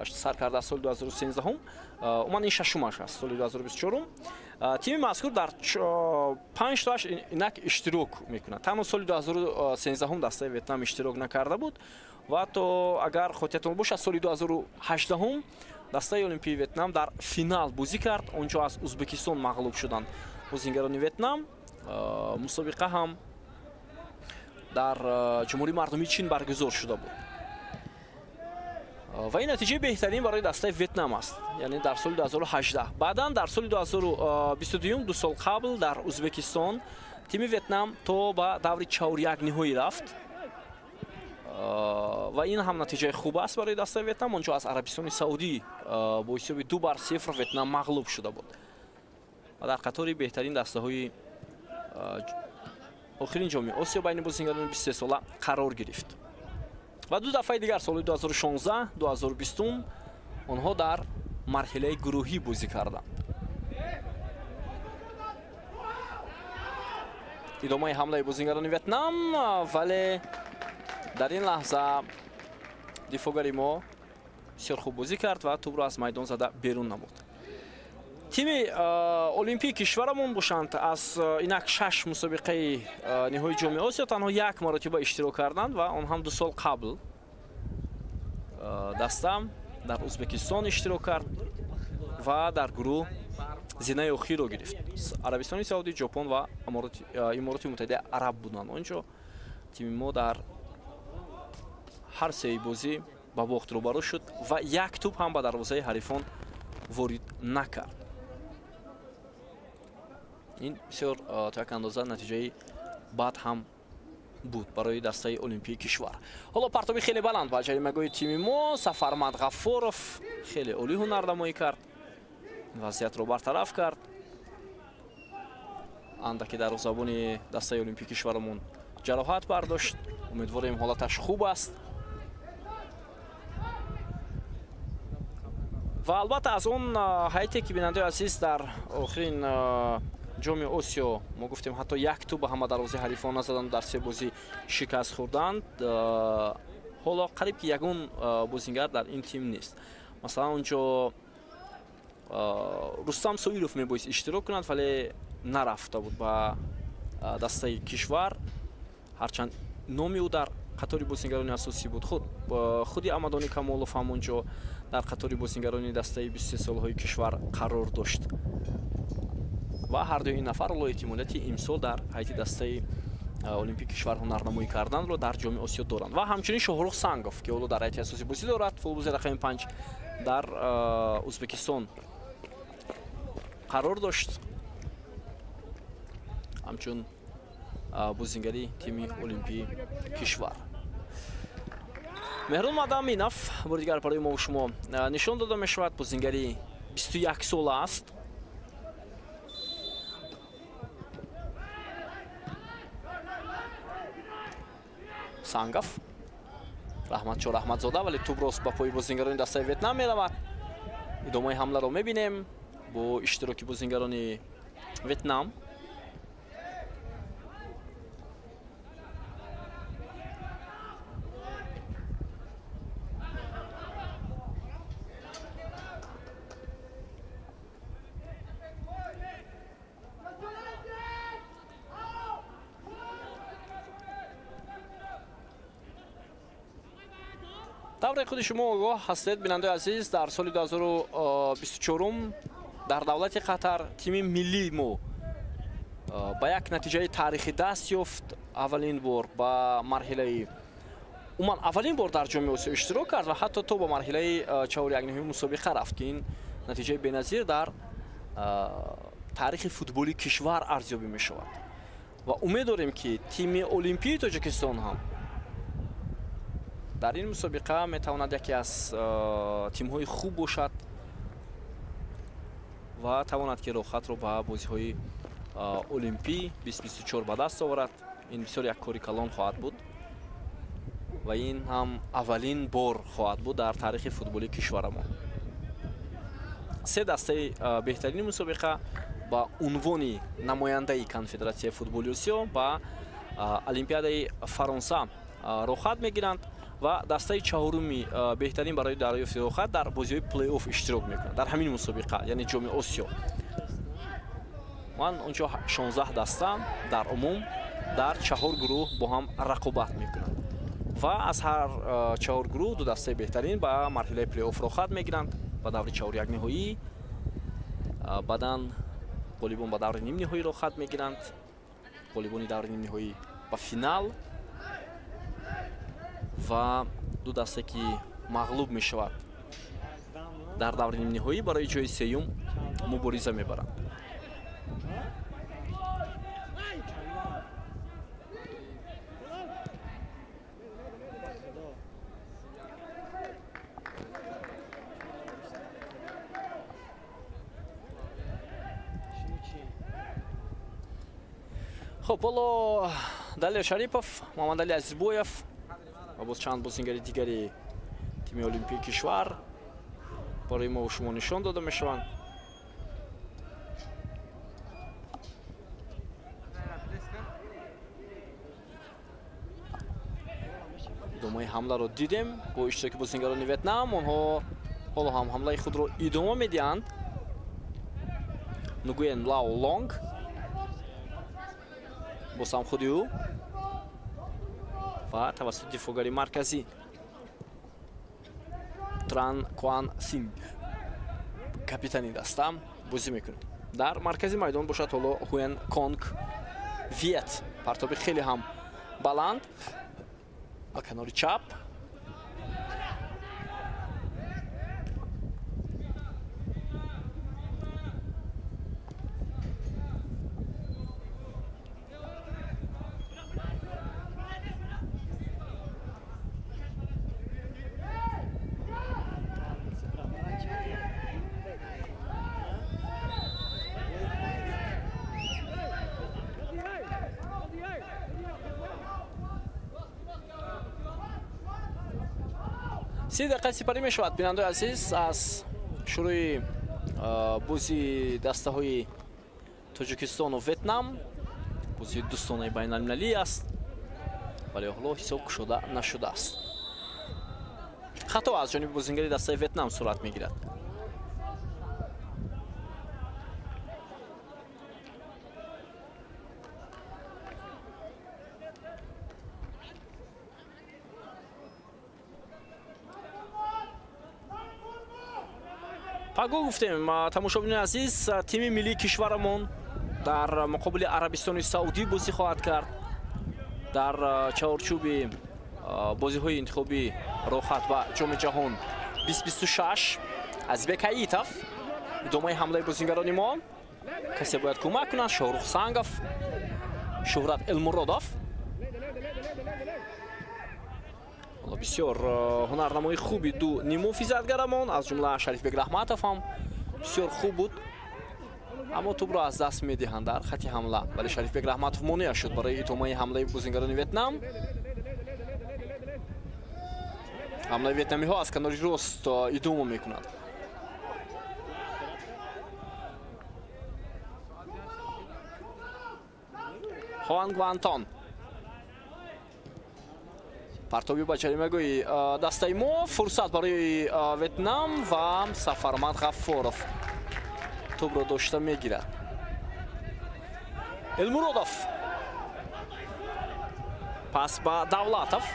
сар карда аз соли 2013, умуман ин шашумаш аст, соли 2024. Тими мазкур дар панҷ тоаш инак иштирок мекунад. Танҳо соли 2013 дастаи Ветнам иштирок накарда буд ва ҳатто, агар хотиратон бошад, соли 2018 дастаи олимпии Ветнам дар финал бозӣ кард. Он ҷо аз Узбекистон мағлуб шуданд бозингарони Ветнам. Мусобиқа ҳам дар Ҷумҳурии Мардумии Чин баргузор шуда буд ва ин натиҷаи беҳтарин барои дастаи Ветнам аст, яъне дар соли 2018. Баъдан дар соли 2022, 2 сол қабл, дар Узбекистон тими Ветнам то ба даври чорякниҳоӣ рафт ва ин ҳам натиҷаи хуб аст барои дастаи Ветнам. Он ҷо аз Арабистони Саудӣ бо ҳисоби 2-0 Ветнам мағлуб шуда буд ва дар қатори беҳтарин дастаҳои охирин Ҷоми Осиё байни бозингарони 23 сола қарор гирифт. Ва ду дафъаи дигар, соли 2016, 2020, онҳо дар марҳилаи гурӯҳӣ бозӣ карданд. Идомаи ҳамлаи бозингарони Ветнам, вале дар ин лаҳза дифоъгари мо бисёр хуб бозӣ кард ва тӯбро аз майдон зада берун намуд. Тими олимпии кишварамон бошанд, аз инак шаш мусобиқаи ниҳои Ҷоми Осиё танҳо як маротиба иштирок карданд ва он ҳам 2 сол қабл даста дар Узбекистон иштирок кард ва дар гурӯҳ зинаи охирро гирифт. Арабистони Саудӣ, Ҷопон ва Имороти Муттаҳидаи Араб буданд. Он ҷо тими мо дар ҳар сеи бозӣ ба бохт рӯбарӯ шуд ва як тӯб ҳам ба дарвозаи ҳарифон ворид накард. Ин бисёр то як андоза натиҷаи бад ҳам буд барои дастаи олимпии кишвар. Ҳоло партоби хеле баланд ба ҷаримагоҳи тими мо. Сафармад Ғаффоров хеле олӣ ҳунарнамоӣ кард, вазъиятро бартараф кард. Андаке дарвозабони дастаи олимпии кишварамон ҷароҳат бардошт, умедворем, ҳолаташ хуб аст. Ва албатта, аз он ҳайате, ки, бинандаи азиз, дар охирин Ҷоми Осиё мо гуфтем, ҳатто як тӯб ба ҳама дарвозаи ҳарифон назаданд, дар се бозӣ шикаст хӯрданд, ҳоло қариб ки ягон бозингар дар ин тим нест. Масалан, он ҷо Рустам Соиров мебоист иштирок кунад, вале нарафта буд ба дастаи кишвар, ҳарчанд номи ӯ дар қатори бозингарони асосӣ буд. Худи Амадони Камолов ҳам он ҷо дар қатори бозингарони дастаи 23 солҳои кишвар қарор дошт ва ҳардуи ин нафар ҳоло эҳтимолияти имсол дар ҳайати дастаи олимпии кишвар ҳунарнамоӣ карданро дар Ҷоми Осиё доранд. Ва ҳамчунин Шоҳрух Сангов, ки ҳоло дар ҳайати асосӣ бозӣ дорад, футболбози рақами 5, дар Узбекистон қарор дошт ҳамчун бозингари тими олимпии кишвар. Меҳрон Мадаминов бори дигар барои мо шумо нишон дода мешавад. Бозингари 21 сола аст. Сангов Раҳматшо Раҳматзода, вале тӯб рост ба пои бозингарони дастаи Ветнам меравад. Идомаи ҳамларо мебинем бо иштироки бозингарони Ветнам. Тавре худи шумо огоҳ ҳастед, бинандаи азиз, дар соли 2024 дар давлати Қатар тими миллии мо ба як натиҷаи таърихӣ даст ёфт. Аввалин бор ба марҳилаи умуман аввалин бор дар Ҷоми Осиё иштирок кард ва ҳатто то ба марҳилаи чаҳорякниҳои мусобиқа рафт, ки ин натиҷаи беназир дар таърихи футболи кишвар арзёбӣ мешавад. Ва умед дорем, ки тими Олимпии Тоҷикистон ҳам дар ин мусобиқа метавонад яке аз тимҳои хуб бошад ва тавонад, ки роҳхатро ба бозиҳои Олимпӣ 2024 ба даст оварад. Ин бисёр як кори калон хоҳад буд ва ин ҳам аввалин бор хоҳад буд дар таърихи футболи кишварамон. Се дастаи беҳтарини мусобиқа ба унвони намояндаи Конфедератсияи футболи Осиё ба Олимпиадаи Фаронса роҳхат мегиранд ва дастаи чаҳоруми беҳтарин барои дарёфти роҳхат дар бозиҳои плей-офф иштирок мекунад дар ҳамин мусобиқа, яъне Ҷоми Осиё. Ман онҷо 16 даста дар умум дар чаҳор гурӯҳ бо ҳам рақобат мекунанд ва аз ҳар чаҳор гурӯҳ ду дастаи беҳтарин ба марҳилаи плей-офф роҳхат мегиранд ба даври чаҳорякниҳоӣ. Баъдан ғолибон ба даври нимниҳоӣ роҳхат мегиранд, ғолибони даври нимниҳоӣ ба финал ва ду дасте ки мағлуб мешавад дар даври нимниҳоӣ барои ҷои сеюм мубориза мебаранд. Хуб, ҳоло Далер Шарипов, Муҳаммадалӣ Азизбоев ва боз чанд бозингари дигари тими Олимпии кишвар барои мо шумо нишон дода мешаванд. Идомаи ҳамларо дидем бо иштироки бозингарони Ветнам. Онҳо ҳоло ҳам ҳамлаи худро идома медиҳанд. Нугуен Лао Лонг боз ҳам худи ӯ ва тавассути дифоъгари марказӣ Тран Куан Синг, капитани даста, бозӣ мекунад. Дар маркази майдон бошад ҳоло Хуен Конг Виет. Партоби хеле ҳам баланд ба канори чап. Си дақиқа сипарӣ мешавад, бинандаи азиз, аз шурӯи бозии дастаҳои Тоҷикистону Ветнам. Бозии дӯстонаи байналмилалӣ аст, вале ҳоло ҳисоб кушода нашудааст. Хато аз ҷониби бозингари дастаи Ветнам сурат мегирад. Паго гуфтем, тамошобинони азиз, тими миллии кишварамон дар муқобили Арабистони Саудӣ бозӣ хоҳад кард. Дар чаҳорчӯби бозиҳои интихобӣ роҳхат ба Ҷоми ҷаҳон 2026. Азизбек Ҳаитов, идомаи ҳамлаи бозингарони мо. Касе бояд кӯмак кунад. Шоҳрух Сангов, Шуҳрат Элмуродов. Бисёр ҳунарнамои хуби ду ниммуҳофизатгарамон, аз ҷумла Шарифбек Раҳматов ҳам бисёр хуб буд, аммо тӯбро аз даст медиҳанд дар хати ҳамла. Вале Шарифбек Раҳматов монеа шуд барои идомаи ҳамлаи бозингарони Ветнам. Ҳамлаи ветнамиҳо аз канори рост идома мекунад. Хоанг Вантон. Партоби ба ҷаримагоҳи дастаи мо, фурсат барои Ветнам ва Сафарманд Ғаффоров тӯбро дошта мегирад. Элмуродов пас ба Давлатов.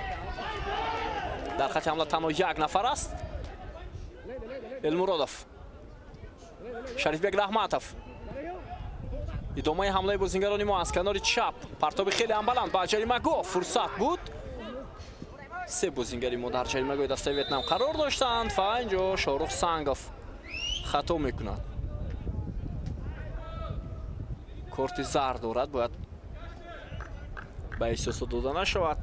Дар хати ҳамла танҳо як нафар аст. Элмуродов, Шарифбек Раҳматов. Идомаи ҳамлаи бозингарони мо аз канори чап. Партоби хеле ҳам баланд ба ҷаримагоҳ. Фурсат буд. Се бозингари мо дар ҷаримагоҳи дастаи Ветнам қарор доштанд ва инҷо Шоҳрух Сангов хато мекунад. Корти зард дорад, бояд ба эҳсосот дода нашавад.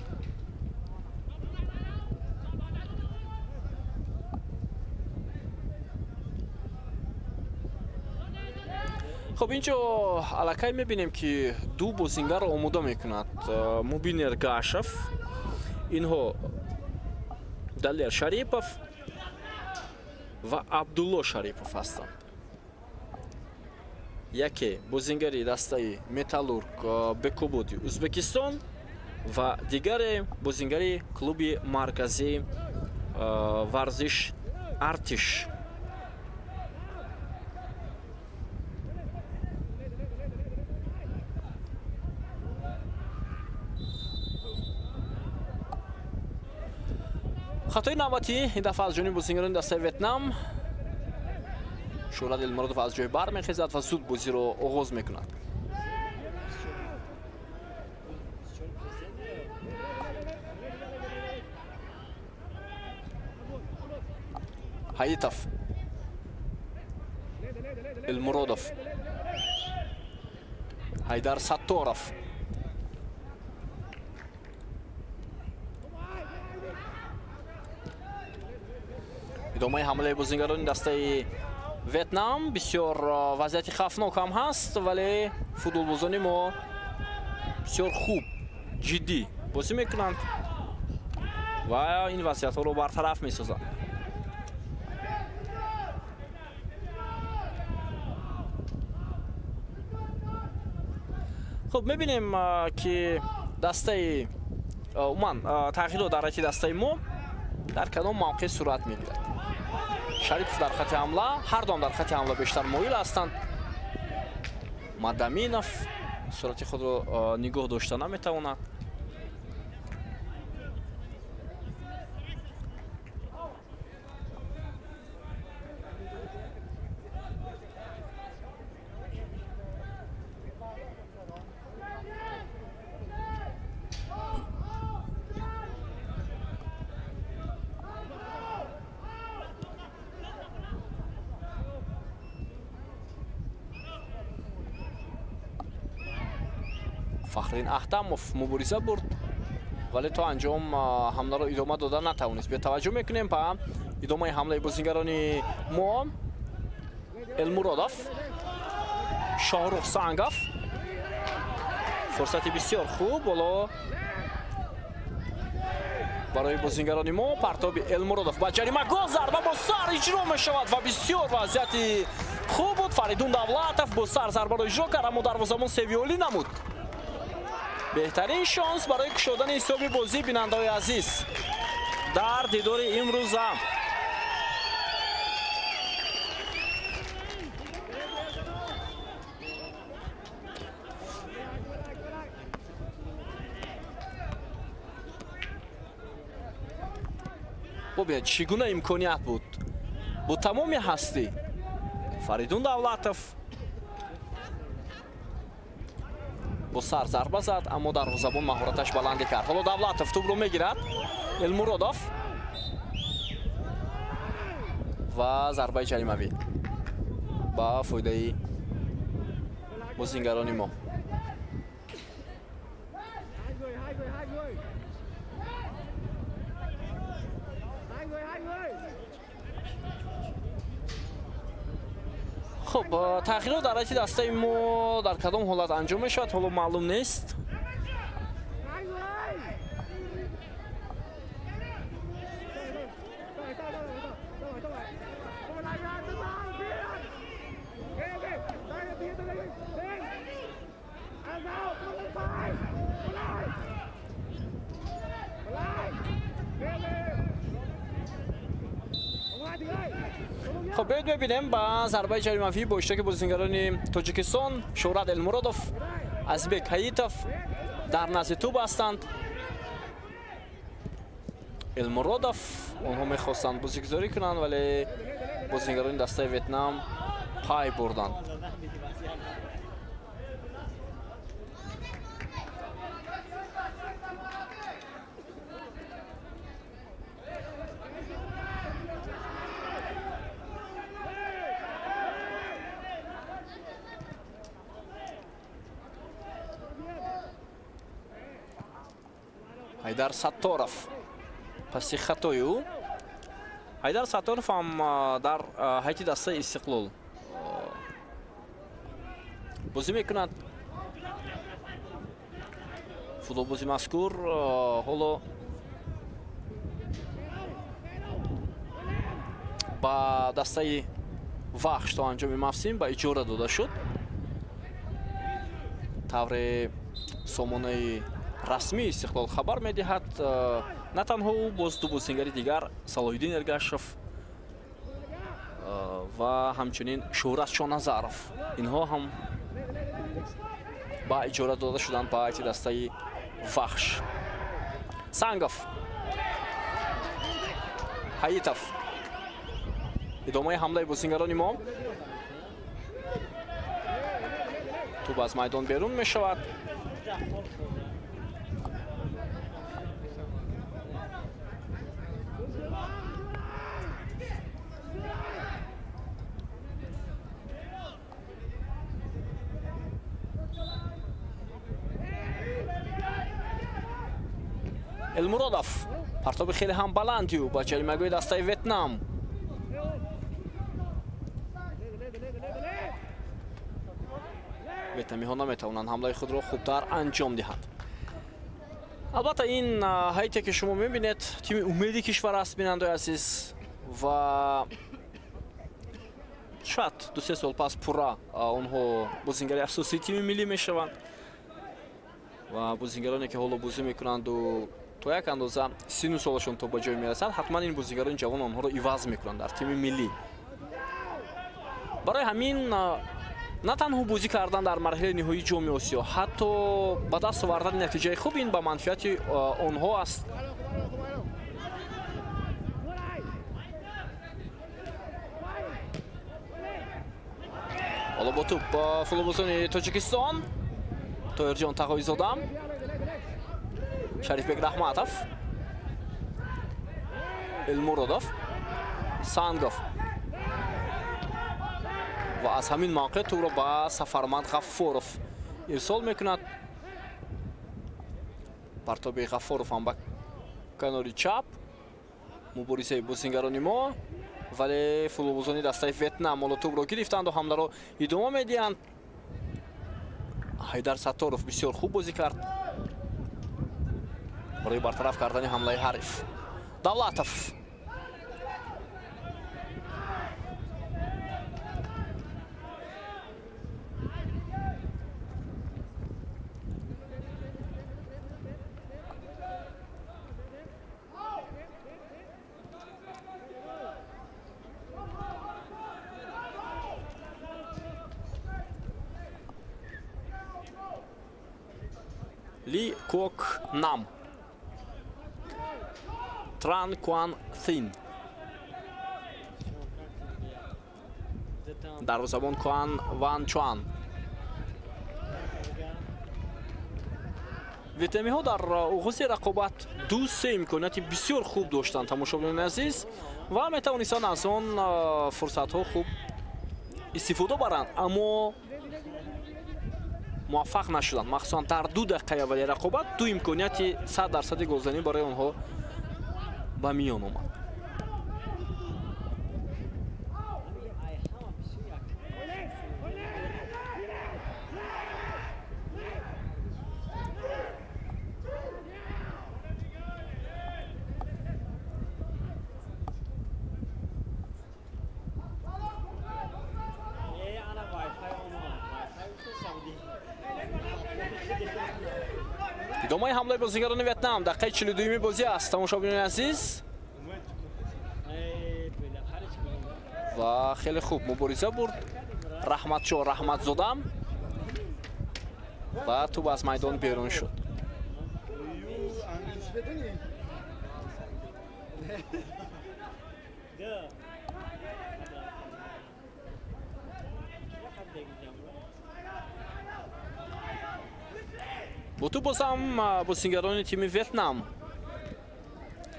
Хуб, инҷо аллакай мебинем, ки ду бозингарро омода мекунад Мубин Эргашев. Инҳо Далер Шарипов ва Абдулло Шарипов ҳастанд. Яке бозингари дастаи Металлург Бекободи Ӯзбекистон ва дигаре бозингари клуби марказии варзиш Артиш. Хатои навбатӣ ин дафъа аз ҷониби бозингарони дастаи Ветнам. Шӯҳрат Элмуродов аз ҷой бармехезад ва зуд бозиро оғоз мекунад. Ҳаитов, Элмуродов, Ҳайдар Сатторов. Идомаи ҳамлаи бозингарони дастаи Ветнам. Бисёр вазъияти хавфнок ҳам ҳаст, вале футболбозони мо бисёр хуб, ҷиддӣ бозӣ мекунанд ва ин вазъиятҳоро бартараф месозанд. Хуб, мебинем, ки дастаи умуман тағйирот дар ҳайати дастаи мо дар кадом мавқеъ сурат мегирад. Шарипов дар хати ҳамла, ҳар дуам дар хати ҳамла бештар моил ҳастанд. Мадаминов сурати худро нигоҳ дошта наметавонад. Фахриддин Аҳтамов мубориза бурд, вале то анҷом ҳамларо идома дода натавонист. Биё таваҷҷӯҳ мекунем ба идомаи ҳамлаи бозингарони мо. Элмуродов, Шоҳрух Сангов. Фурсати бисёр хуб боло барои бозингарони мо. Партоби Элмуродов ба ҷаримагоҳ, зарба бо сар иҷро мешавад ва бисёр вазъияти хуб буд. Фаридун Давлатов бо сар зарбаро иҷро кард, аммо дарвозабон севиолӣ намуд. Беҳтарин шонс барои кушодани ҳисоби бозӣ, бинандаҳои азиз, дар дидори имрӯза. Бубинед, чӣ гуна имконият буд. Бо тамоми ҳастӣ Фаридун Давлатов бо сар зарба зад, аммо дарвозабон маҳораташ баландӣ кард. Ҳоло Давлатов тӯбро мегирад. Элмуродов ва зарбаи ҷаримавӣ ба фоидаи бозингарони мо. Хуб, тағйирот дар ҳайати дастаи мо дар кадом ҳолат анҷом мешавад, ҳоло маълум нест. Хуб, биёед бибинем ба зарбаи ҷаримавӣ бо иштироки бозингарони Тоҷикистон. Шӯҳрат Элмуродов, Азизбек Ҳаитов дар назди тӯб ҳастанд. Элмуродов, онҳо мехостанд бозигузорӣ кунанд, вале бозингарони дастаи Ветнам пай бурданд. Ҳайдар Сатторов паси хатои ӯ. Ҳайдар Сатторов ҳам дар ҳайати дастаи Истиқлол бозӣ мекунад. Футболбози мазкур ҳоло ба дастаи Вахш то анҷоми мавсим ба иҷора дода шуд. Тавре сомонаи расмии Истиқлол хабар медиҳад, на танҳо ӯ, боз ду бозингари дигар, Салоҳиддин Эргашев ва ҳамчунин Шӯҳрат Шоназаров, инҳо ҳам ба иҷора дода шуданд ба ҳайати дастаи Вахш. Сангов, Ҳаитов, идомаи ҳамлаи бозингарони мо. Тӯб аз майдон берун мешавад. Элмуродов, партоби хеле ҳам баланди ӯ ба ҷаримагоҳи дастаи Ветнам. Ветнамиҳо наметавонанд ҳамлаи худро хубтар анҷом диҳанд. Албатта, ин ҳайате ки шумо мебинед, тими умеди кишвар аст, бинандаи азиз, ва шояд 2-3 сол пас пурра онҳо бозингари асосии тими миллӣ мешаванд ва бозингароне ки ҳоло бозӣ мекунанду то як андоза сину солашон то ба ҷой мерасад, ҳатман ин бозингарони ҷавон онҳоро иваз мекунанд дар тими миллӣ. Барои ҳамин на танҳо бозӣ кардан дар марҳилаи ниҳоии ҷоми Осиё, ҳатто ба даст овардани натиҷаи хуб ин ба манфиати онҳо аст. Ҳоло бо тӯб футболбозони Тоҷикистон, Тоҳирҷон Тағоизода, Шарифбек Раҳматов, Элмуродов, Сангов ва аз ҳамин мавқеъ тӯбро ба Сафарманд Ғаффоров ирсол мекунад. Партоби Ғаффоров ҳам ба канори чап. Муборизаи бозингарони мо, вале футболбозони дастаи Ветнам ҳоло тӯбро гирифтанду ҳамларо идома медиҳанд. Ҳайдар Сатторов бисёр хуб бозӣ кард барои бартараф кардани ҳамлаи ҳариф. Давлатов, Ли Кок Нам, Тран Куан Thин, дарвозабон Куан Ван Чуан. Ветнамиҳо дар оғози рақобат 2-3 имконияти бисёр хуб доштанд, тамошобинони азиз, ва метавонистанд аз он фурсатҳо хуб истифода баранд, аммо муваффақ нашуданд. Махсусан дар 2 дақиқаи аввали рақобат ду имконияти 100% голзанӣ барои онҳо ба миён омад. Идомаи ҳамлаи бозигарони Ветнам, дақиқаи 42-юми бозӣ аст, тамошобинони азиз. Ва хеле хуб мубориза бурд Раҳматшо Раҳматзода ва тӯб аз майдон берун шуд. Бо тӯб боз ҳам бозигарони тими Ветнам.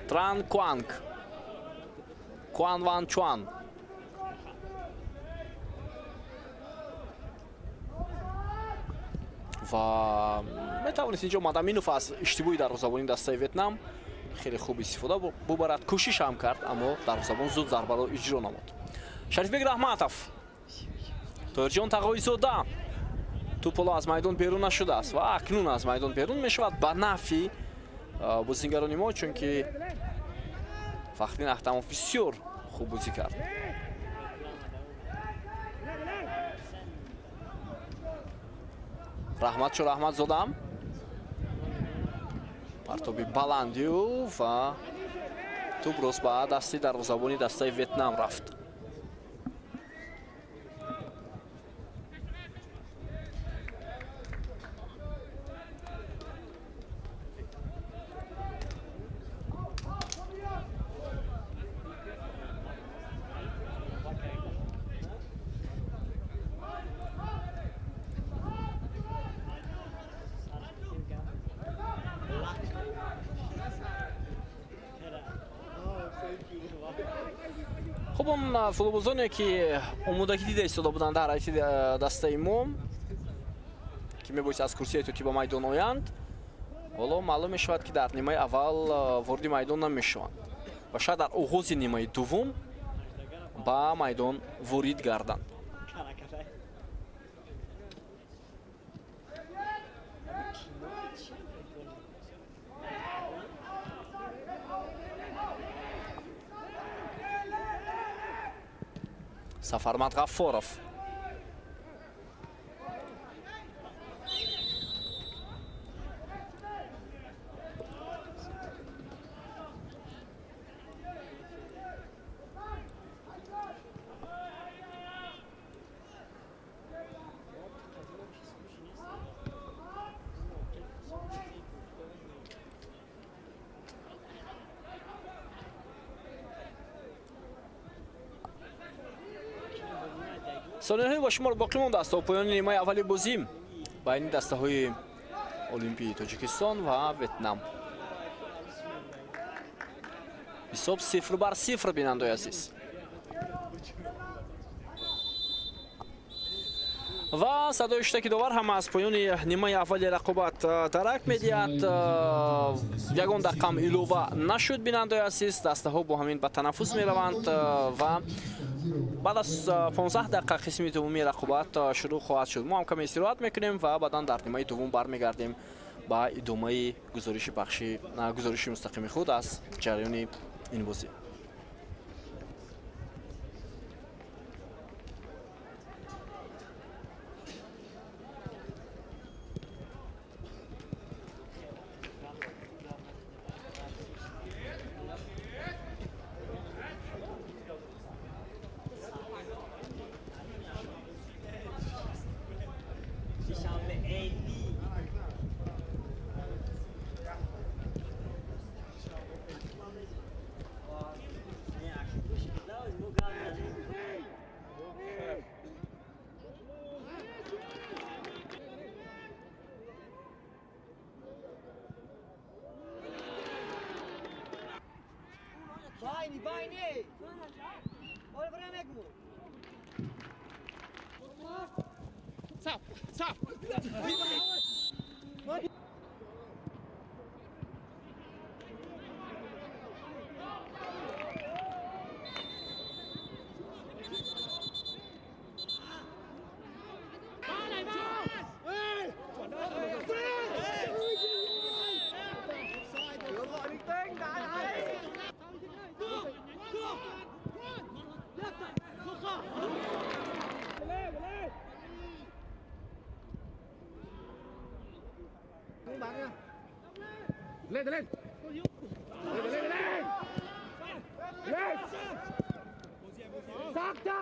Тран Куанг, Куан Ван Чуан. Ва метавонист инҷо Мадаминов аз иштибоҳи дарвозабони дастаи Ветнам хеле хуб истифода бубарад. Кӯшиш ҳам кард, аммо дарвозабон зуд зарбаро иҷро намуд. Шарифбек Раҳматов, Тоҳирҷон Тағоизода. Тӯп ҳоло аз майдон берун нашудааст ва акнун аз майдон берун мешавад ба нафъи бозигарони мо, чунки Фахриддин Ахтамов бисёр хуб бозӣ кард. Раҳматшо Раҳматзодам, партоби баландию ва тӯп рост ба дасти дарвозабони дастаи Ветнам рафт. Хуб, он футболбозоне ки омодагӣ дида истода буданд дар ҳайати дастаи мо, ки мебоист аз курсии тӯтӣ ба майдон оянд, ҳоло маълум мешавад, ки дар нимаи аввал вориди майдон намешаванд ва шояд дар оғози нимаи дуввум ба майдон ворид гарданд. Сафармад Ғаффоров. Сонияҳои ба шумор боқӣ мондааст то поёни нимаи аввали бозӣ байни дастаҳои Олимпии Тоҷикистон ва Ветнам. Ҳисоб 0-0, бинандои азиз. Ва садои шутаки довар ҳам аз поёни нимаи аввали рақобат дарак медиҳад. Ягон дақиқам илова нашуд, бинандои азиз. Дастаҳо бо ҳамин ба танаффус мераванд ва баъд аз 15 дақиқа қисми дуввуми рақобат шурӯъ хоҳад шуд. Мо ҳам каме истироҳат мекунем ва баъдан дар нимаи дуввум бармегардем ба идомаи гузориши мустақими худ аз ҷараёни ин бозӣ.
Lên lên. Lên lên lên. Lên. Sắc chắc.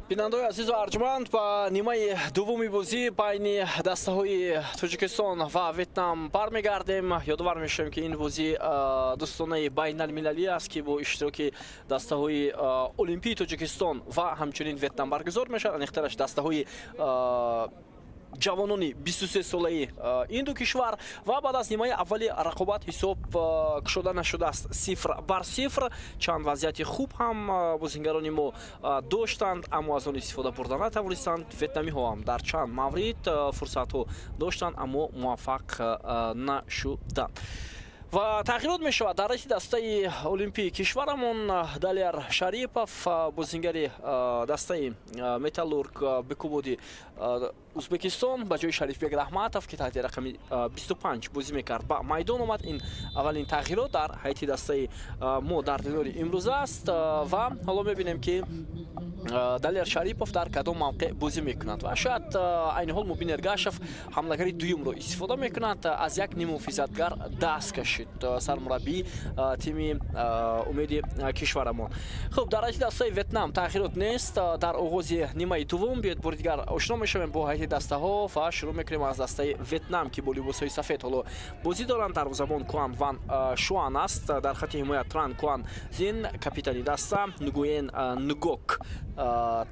Бинандаҳои азизу арҷманд, ба нимаи дуввуми бозӣ байни дастаҳои Тоҷикистон ва Ветнам бармегардем. Ёдовар мешавем, ки ин бозӣ дӯстонаи байналмилалӣ аст, ки бо иштироки дастаҳои Олимпии Тоҷикистон ва ҳамчунин Ветнам баргузор мешавад. Аниқтараш дастаҳои ҷавонони 23-солаи ин ду кишвар. Ва баъд аз нимаи аввали рақобат ҳисоб кушода нашудааст, 0-0. Чанд вазъияти хуб ҳам бозингарони мо доштанд, аммо аз он истифода бурда натавонистанд. Ветнамиҳо ҳам дар чанд маврид фурсатҳо доштанд, аммо муваффақ нашуданд. Ва тағйирот мешавад дар раиси дастаи Олимпии кишварамон. Далер Шарипов, бозингари дастаи Металлург Бекубоди Узбекистон, ба ҷои Шарифбек Раҳматов, ки таҳти рақами 25 бозӣ мекард, ба майдон омад. Ин аввалин тағйирот дар ҳайати дастаи мо дар дидори имрӯза аст. Ва ҳоло мебинем, ки Далер Шарипов дар кадом мавқеъ бозӣ мекунад. Ва шояд айни ҳол Мубин Эргашев ҳамлагари дуюмро истифода мекунад. Аз як ниммуҳофизатгар даст кашид сармураббии тими Умеди кишварамон. Хуб, дар ҳайати дастаи Ветнам тағйирот нест. Дар оғози нимаи дуввум биёед бори дигар ошно мешавем бо ҳайати дастаҳо ва шурӯъ мекунем аз дастаи Ветнам, ки бо либосҳои сафед ҳоло бозӣ доранд. Дарвозабон Куан Ван Шуан аст. Дар хати ҳимоя Тран Куан Зин, капитани даста Нгуен Нгок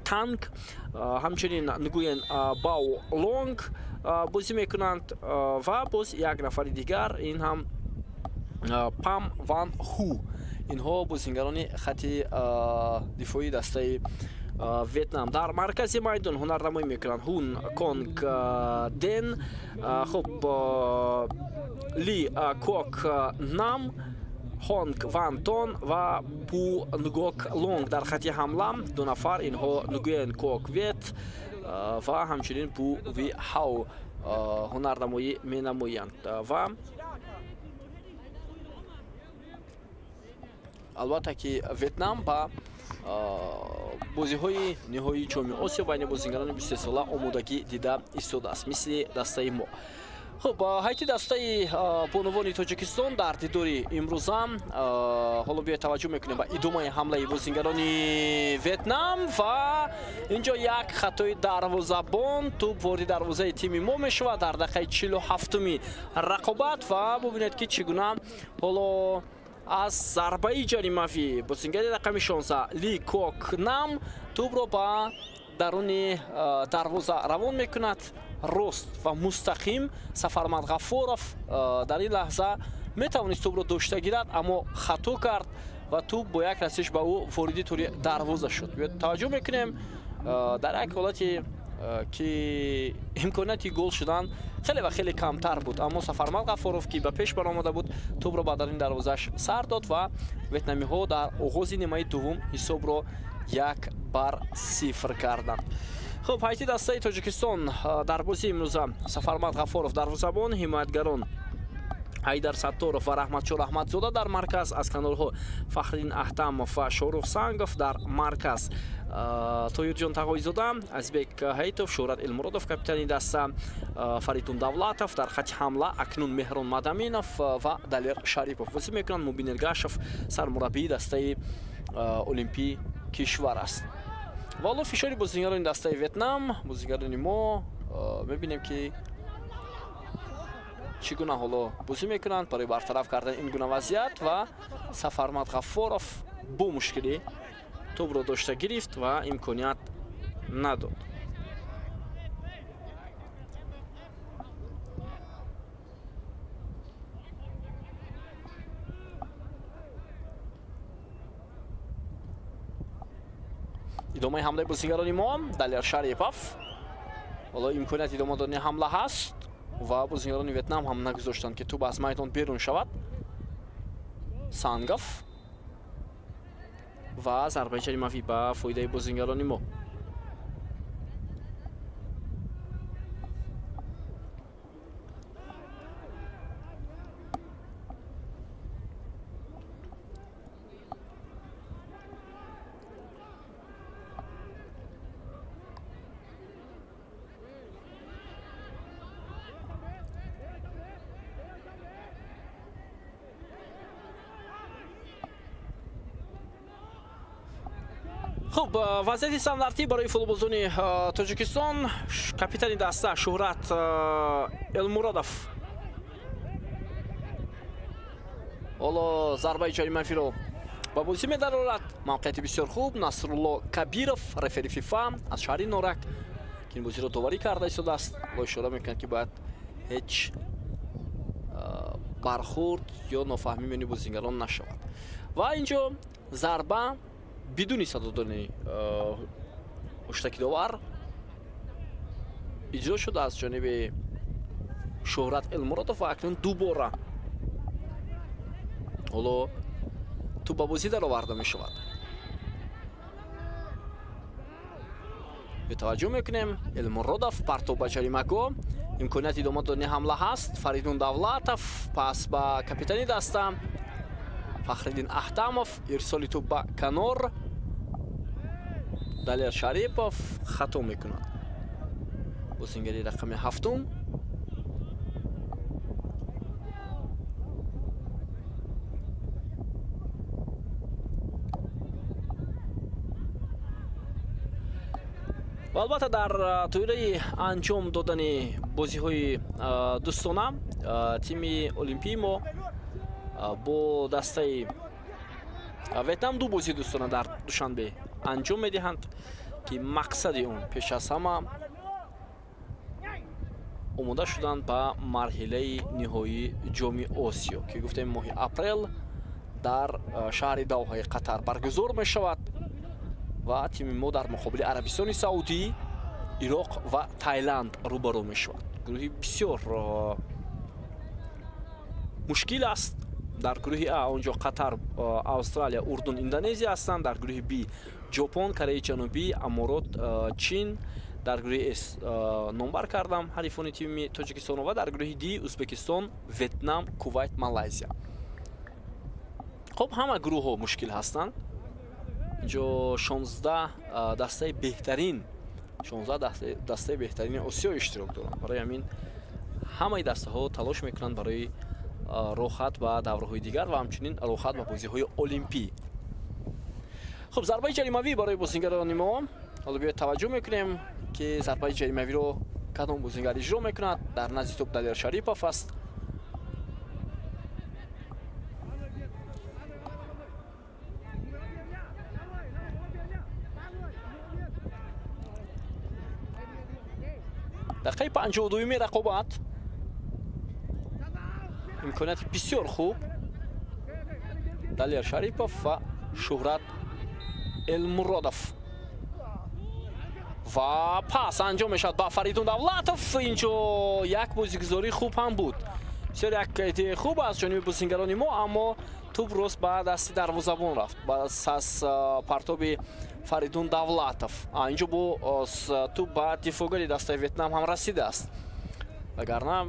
Танг, ҳамчунин Нгуен Бао Лонг бозӣ мекунанд ва боз як нафари дигар, ин ҳам Пам Ван Ху. Инҳо бозингарони хати дифоии дастаи Ветнам. Дар маркази майдон ҳунарнамоӣ мекунанд Ҳун Конг Ден, хуб, Ли Кок Нам, Хонг Ван Тон ва Пу Нгок Лонг. Дар хати ҳамла ду нафар, инҳо Нгуен Кок Вет ва ҳамчунин Пу Ви Ҳау ҳунарнамоӣ менамоянд. Ва албатта ки Ветнам ба бозиҳои ниҳоии Ҷоми Осиё байни бозингарони 23-сола омодагӣ дида истодааст, мисли дастаи мо. Хуб, ҳайати дастаи бонувони Тоҷикистон дар дидори имрӯза ҳоло биёед таваҷҷӯҳ мекунем ба идомаи ҳамлаи бозингарони Ветнам. Ва инҷо як хатои дарвозабон, тӯб вориди дарвозаи тими мо мешавад дар дақиқаи 47-уми рақобат. Ва бубинед, ки чӣ гуна ҳоло аз зарбаи ҷаримавӣ бозингари рақами 16 Ли Кок Нам тӯбро ба даруни дарвоза равон мекунад. Рост ва мустақим Сафармад Ғаффоров дар ин лаҳза метавонист тӯбро дошта гирад, аммо хато кард ва тӯб бо як расиш ба ӯ вориди тӯри дарвоза шуд. Таваҷҷӯҳ мекунем, дар як ҳолати ки имконияти гол шудан хеле ва хеле камтар буд, аммо Сафармад Ғаффоров, ки ба пеш баромада буд, тӯбро ба даруни дарвозааш сар дод ва ветнамиҳо дар оғози нимаи дуввум ҳисобро 1-0 карданд. Хуб, ҳайати дастаи Тоҷикистон дар бозии имрӯза Сафармад Ғаффоров дарвозабон, ҳимоятгарон Ҳайдар Сатторов ва Раҳматшо Раҳматзода дар марказ, аз канорҳо Фахриддин Аҳтамов ва Шорух Сангов дар марказ, Тоирҷон Тағоизода, Азизбек Ҳаитов, Шӯҳрат Элмуродов капитани даста, Фаридун Давлатов дар хати ҳамла, акнун Меҳрон Мадаминов ва Далер Шарипов бозӣ мекунанд. Мубин Эргашев сармураббии дастаи Олимпии кишвар аст. Ва ҳоло фишори бозингарони дастаи Ветнам, бозингарони мо мебинем, ки чӣ гуна ҳоло бозӣ мекунанд барои бартараф кардани ин гуна вазъият. Ва Сафармад Ғаффоров бо мушкилӣ тӯбро дошта гирифт ва имконият надод. Идомаи ҳамлаи бозингарони мо, Далер Шарипов. Ҳоло имконияти идома додани ҳамла ҳаст ва бозингарони Ветнам ҳам нагузоштанд, ки тӯб аз майдон берун шавад. Сангов ва зарбаи ҷаримавӣ ба фоидаи бозингарони мо. Хуб, вазъияти стандартӣ барои футболбозони Тоҷикистон. Капитани даста Шуҳрат Элмуродов ҳоло зарбаи ҷаримавиро ба бозӣ медарорад. Мавқеияти бисёр хуб. Насрулло Кабиров, рефери ФИФА аз шаҳри Норак, ки ин бозиро доварӣ карда истодааст, ҳоло ишора мекунад, ки бояд ҳеҷ бархурд ё нофаҳмӣ миёни бозигарон нашавад. Ва инҷо зарба бидуни садо додани ҳуштаки довар иҷро шуд аз ҷониби Шуҳрат Элмуродов ва акнун дубора ҳоло тӯп ба бозӣ дароварда мешавад. Таваҷҷӯҳ мекунем, Элмуродов партоб ба ҷаримагоҳ, имконияти идома додани ҳамла ҳаст. Фаридун Давлатов пас ба капитани даста Фахриддин Аҳтамов, ирсоли тӯп ба канор. Далер Шарипов хато мекунад. Бозингари рақами ҳафтум. Ва албатта дар тоираи анҷом додани бозиҳои дӯстона тими олимпии мо бо дастаи Ветнам ду бозии дӯстона дар Душанбе анҷом медиҳанд, ки мақсади он пеш аз ҳама омода шуданд ба марҳилаи ниҳоии ҷоми Осиё, ки гуфтем моҳи апрел дар шаҳри Доҳаи Қатар баргузор мешавад ва тими мо дар муқобили Арабистони Саудӣ, Ироқ ва Тайланд рӯбарӯ мешавад. Гурӯҳи бисёр мушкил аст. Дар гурӯҳи А онҷо Қатар, Австралия, Урдун, Индонезия ҳастанд. Дар гурӯҳи Б Ҷопон, Кореяи Ҷанубӣ, Аморот, Чин. Дар гурӯҳи С номбар кардам ҳарифони тими Тоҷикистон ва дар гурӯҳи Д Ӯзбекистон, Ветнам, Кувайт, Малайзия. Хуб, ҳама гурӯҳҳо мушкил ҳастанд. Инҷо 16 дастаи беҳтарин, 16 дастаи беҳтарини Осиё иштирок доранд. Барои ҳамин ҳамаи дастаҳо талош мекунанд барои роҳат ба давраҳои дигар ва ҳамчунин роҳат ба бозиҳои олимпӣ. Хуб, зарбаи ҷаримавӣ барои бозингарони мо. Ҳоло биёед таваҷҷӯҳ мекунем, ки зарбаи ҷаримавиро кадом бозингар иҷро мекунад. Дар назди тӯп Далер Шарипов аст. Дақиқаи 52-юми рақобат. Имконияти бисёр хуб. Далер Шарипов ва Шуҳрат Элмуродов. Ва пас анҷом мешавад ба Фаридун Давлатов. Инҷо як бозигузории хуб ҳам буд. Бисёр як идеяи хуб аз ҷониби бозингарони мо, аммо тӯп рост ба дасти дарвозабон рафт. Пас аз партоби Фаридун Давлатов. Инҷо бо тӯп ба дифоъгари дастаи Ветнам ҳам расидааст. Вагарна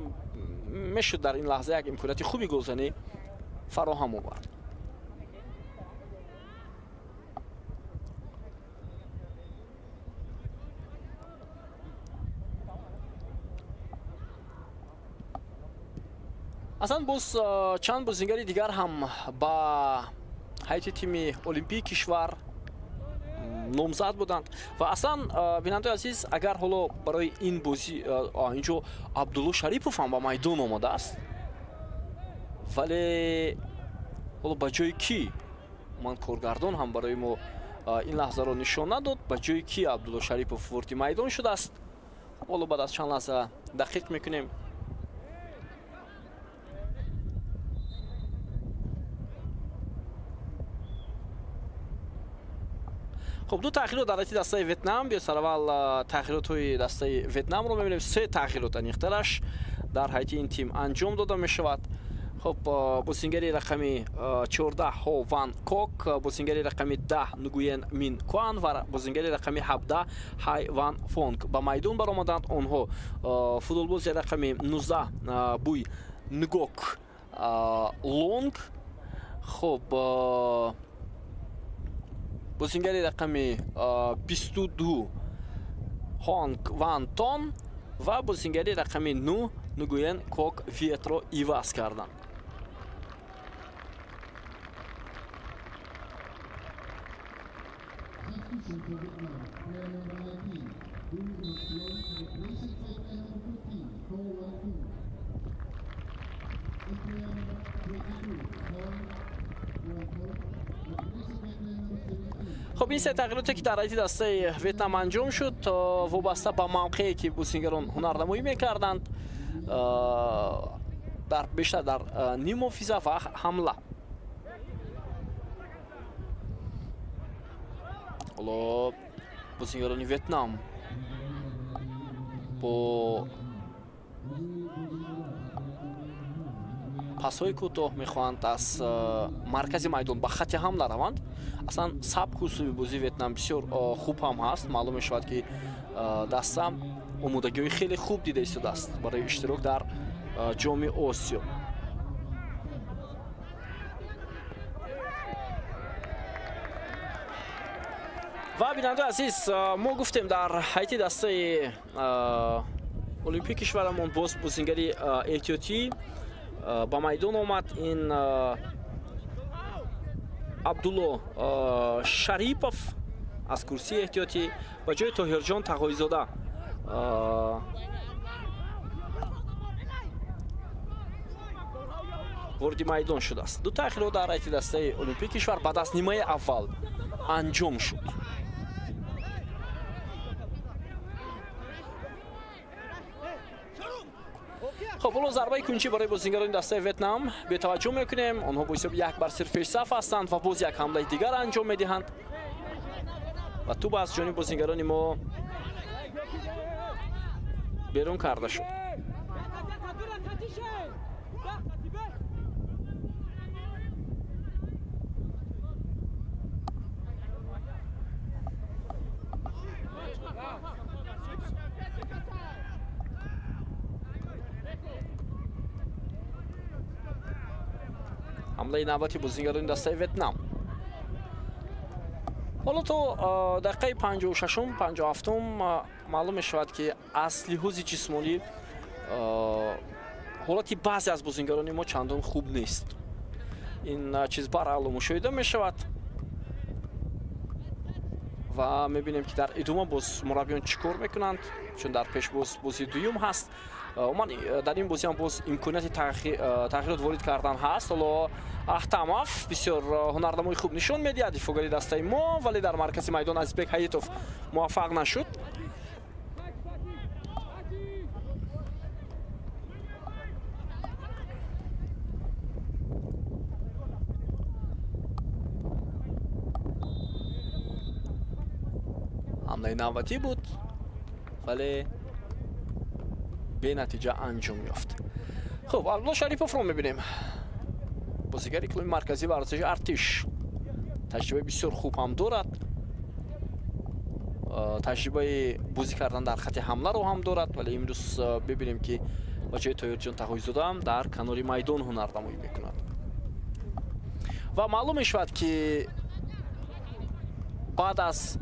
мешуд дар ин лаҳза як имконияти хуби голзанӣ фароҳам овард. Аслан боз чанд бозингари дигар ҳам ба ҳайати тими олимпии кишвар номзад буданд. Ва аслан, бинандаи азиз, агар ҳоло барои ин бозӣ инҷо Абдулло Шарипов ҳам ба майдон омадааст, вале ҳоло ба ҷои кӣ, ман коргардон ҳам барои мо ин лаҳзаро нишон надод, ба ҷои кӣ Абдулло Шарипов ворди майдон шудааст. Ҳоло баъд аз чанд лаҳза дақиқ мекунем. Хуб, ду тағйирот дар ҳайати дастаи Ветнам. Биё сараввал тағйиротҳои дастаи Ветнамро мебинем. Се тағйирот аниқтараш дар ҳайати ин тим анҷом дода мешавад. Хуб, бозингари рақами 14 Хо Ван Кок, бозингари рақами 10 Нгуен Мин Куан ва бозингари рақами 17 Хай Ван Фонг ба майдон баромаданд. Онҳо футболбози рақами 19 Буй Нгок Лонг, хуб, бозингари рақами 22 Хонг Ван Тон ва бозингари рақами 9 Нгуен Кок Виетро иваз карданд.
Substitution for Vietnam, player number 19, Bui Ngoc Luong, replaced by player number 14, Ho Wan Hung. And player number 22, Hong Won Ho, replaced by player number 17.
Хуб, ин се тағйироте ки дар ҳайати дастаи Ветнам анҷом шуд, вобаста ба мавқее ки бозигарон ҳунарнамоӣ мекарданд, дар бештар дар ниммуҳофиза ва ҳамла. Ҳоло бозигарони Ветнам бо пасҳои кӯтоҳ мехоҳанд аз маркази майдон ба хати ҳамла раванд. Аслан сабку услуби бозии Ветнам бисёр хуб ҳам ҳаст. Маълум мешавад, ки даста омодагиҳои хеле хуб дида истодааст барои иштирок дар ҷоми Осиё. Ва бинандаи азиз, мо гуфтем дар ҳайати дастаи Олимпии кишварамон боз бозингари эҳтиётӣ ба майдон омад. Ин Абдулло Шарипов аз курсии эҳтиётӣ ба ҷои Тоҳирҷон Тағоизода вориди майдон шудааст. Ду таъхирро дар ҳайати дастаи Олимпии кишвар баъд аз нимаи аввал анҷом шуд. Хуб, ҳоло зарбаи кунчӣ барои бозингарони дастаи Ветнам бетаваҷҷӯҳ мекунем. Онҳо бо ҳисоби 1-0 пешсаф ҳастанд ва боз як ҳамлаи дигар анҷом медиҳанд ва тӯб аз ҷониби бозингарони мо берун карда шуд. Ҳамлаи навбати бозингарони дастаи Ветнам. Ҳоло то дақиқаи 56-ум, 57-ум маълум мешавад, ки аз лиҳози ҷисмонӣ ҳолати баъзе аз бозингарони мо чандон хуб нест. Ин чиз бараъло мушоҳида мешавад ва мебинем, ки дар идома боз мураббиён чӣ кор мекунанд, чун дар пеш боз бозии дуюм ҳаст. Умуман дар ин бозӣ ҳам боз имконияти тағйирот ворид кардан ҳаст. Ҳоло Аҳтамов бисёр ҳунарнамои хуб нишон медиҳад, дифоъгари дастаи мо, вале дар маркази майдон Азизбек Ҳаитов муваффақ нашуд. Ҳамлаи навбатӣ буд, вале бенатиҷа анҷом ёфт. Хуб, Абдулло Шариповро мебинем, бозигари клуби марказии варзиши Артиш. Таҷрибаи бисёр хуб ҳам дорад, таҷрибаи бозӣ кардан дар хати ҳамларо ҳам дорад, вале имрӯз бибинем, ки ба ҷои Тоҳирҷон Тағоизода ҳам дар канори майдон ҳунарнамоӣ мекунад. Ва маълум мешавад, ки баъд аз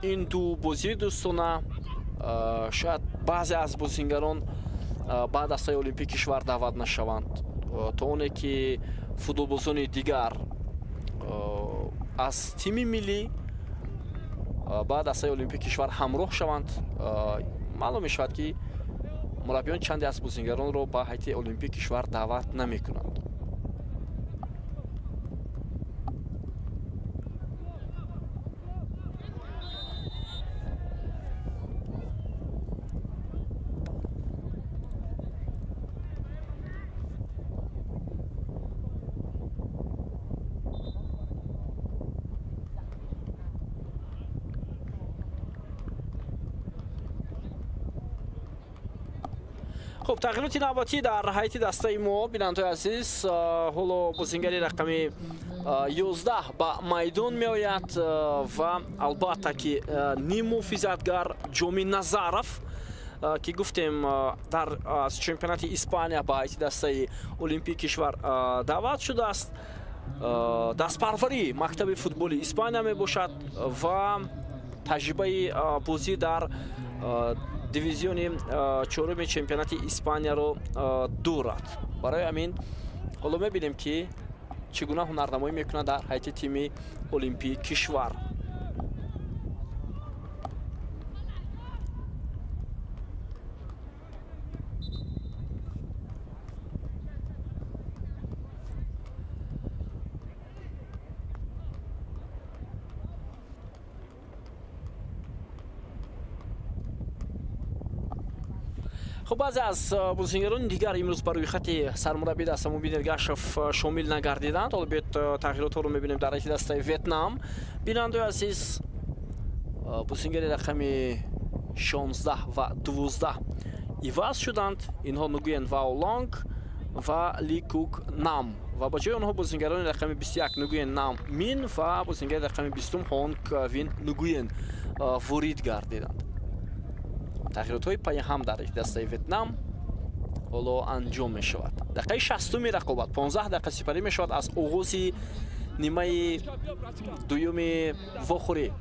ин ду бозии дӯстона шояд баъзе аз бозингарон ба дастаи Олимпии кишвар даъват нашаванд, то оне ки футболбозони дигар аз тими миллӣ ба дастаи Олимпии кишвар ҳамроҳ шаванд. Маълум мешавад, ки мураббиён чанде аз бозингаронро ба ҳайати Олимпии кишвар даъват намекунанд. Хуб, тағйироти навбатӣ дар ҳайати дастаи мо, бинандаҳои азиз, ҳоло бозингари рақами 11 ба майдон меояд ва албатта ки ниммуҳофизатгар Ҷоми Назаров, ки гуфтем дар аз чемпионати Испания ба ҳайати дастаи Олимпии кишвар даъват шудааст. Дастпарварии мактаби футболи Испания мебошад ва таҷрибаи бозӣ дар дивизиони чоруми чемпионати Испанияро дорад. Барои ҳамин ҳоло мебинем, ки чӣ гуна ҳунарнамоӣ мекунад дар ҳайати тими Олимпии кишвар. Хуб, баъзе аз бозигарони дигар имрӯз ба рӯйхати сармураббии даста Мубин Эргашев шомил нагардиданд. Ҳоло биёед тағйиротҳоро мебинем дар ҳайати дастаи Ветнам. Бинандаи азиз, бозигари рақами 16 ва 12 иваз шуданд. Инҳо Нугуен Вао Лонг ва Ли Кук Нам ва ба ҷои онҳо бозигарони рақами 21 Нугуен Нам Мин ва бозигари рақами 20 Ҳонг Вин Нугуен ворид гардиданд. Тағйиротҳои пайҳам дар дастаи Ветнам ҳоло анҷом мешавад. Дақиқаи 60-уми рақобат, 15 дақиқа сипарӣ мешавад аз оғози нимаи дуюми вохӯрӣ.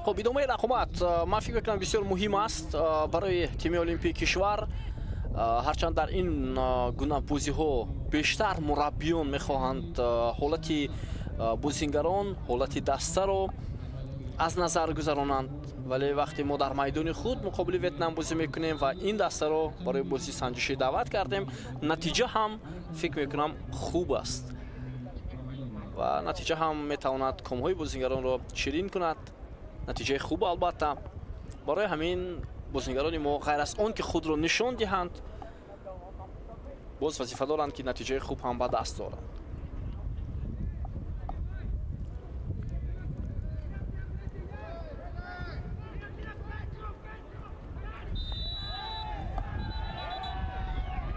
Хуб, идомаи рақобат ман фикр мекунам бисёр муҳим аст барои тими олимпии кишвар. Ҳарчанд дар ин гуна бозиҳо бештар мураббиён мехоҳанд ҳолати бозингарон, ҳолати дастаро аз назар гузаронанд, вале вақте мо дар майдони худ муқобили Ветнам бозӣ мекунем ва ин дастаро барои бозии санҷишӣ даъват кардем, натиҷа ҳам фикр мекунам хуб аст ва натиҷа ҳам метавонад комҳои бозингаронро ширин кунад. Натиҷаи хуб албатта. Барои ҳамин бозингарони мо ғайр аз он ки худро нишон диҳанд, боз вазифа доранд ки натиҷаи хуб ҳам ба даст доранд.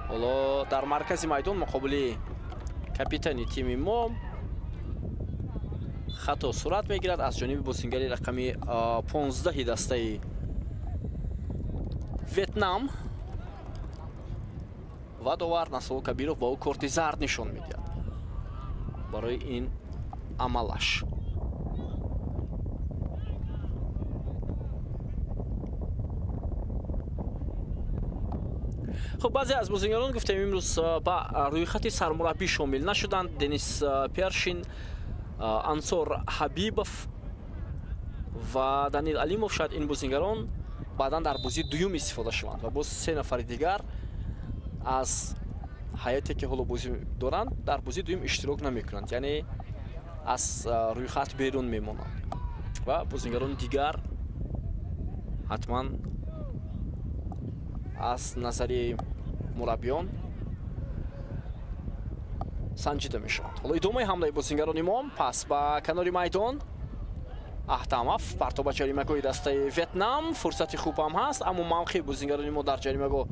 Ҳоло дар маркази майдон муқобили капитани тими мо хато сурат мегирад аз ҷониби бозингари рақами 15 дастаи Ветнам ва довар Насрулло Кабиров ба ӯ корти зард нишон медиҳад барои ин амалаш. Хуб, баъзе аз бозингарон гуфтем имрӯз ба рӯйхати сармураббӣ шомил нашуданд. Денис Першин, Ансор Ҳабибов ва Данил Алимов. Шояд ин бозингарон баъдан дар бозии дуюм истифода шаванд ва боз се нафари дигар аз ҳайате ки ҳоло бозӣ доранд дар бозии дуюм иштирок намекунанд, яъне аз рӯйхат берун мемонанд ва бозингарони дигар ҳатман аз назари мураббиён санҷида мешаванд. Ҳоло идомаи ҳамлаи бозингарони мо, пас ба канори майдон Аҳтамов, парто ба ҷаримагоҳи дастаи Ветнам. Фурсати хуб ҳам ҳаст, аммо мавқеи бозингарони мо дар ҷаримагоҳ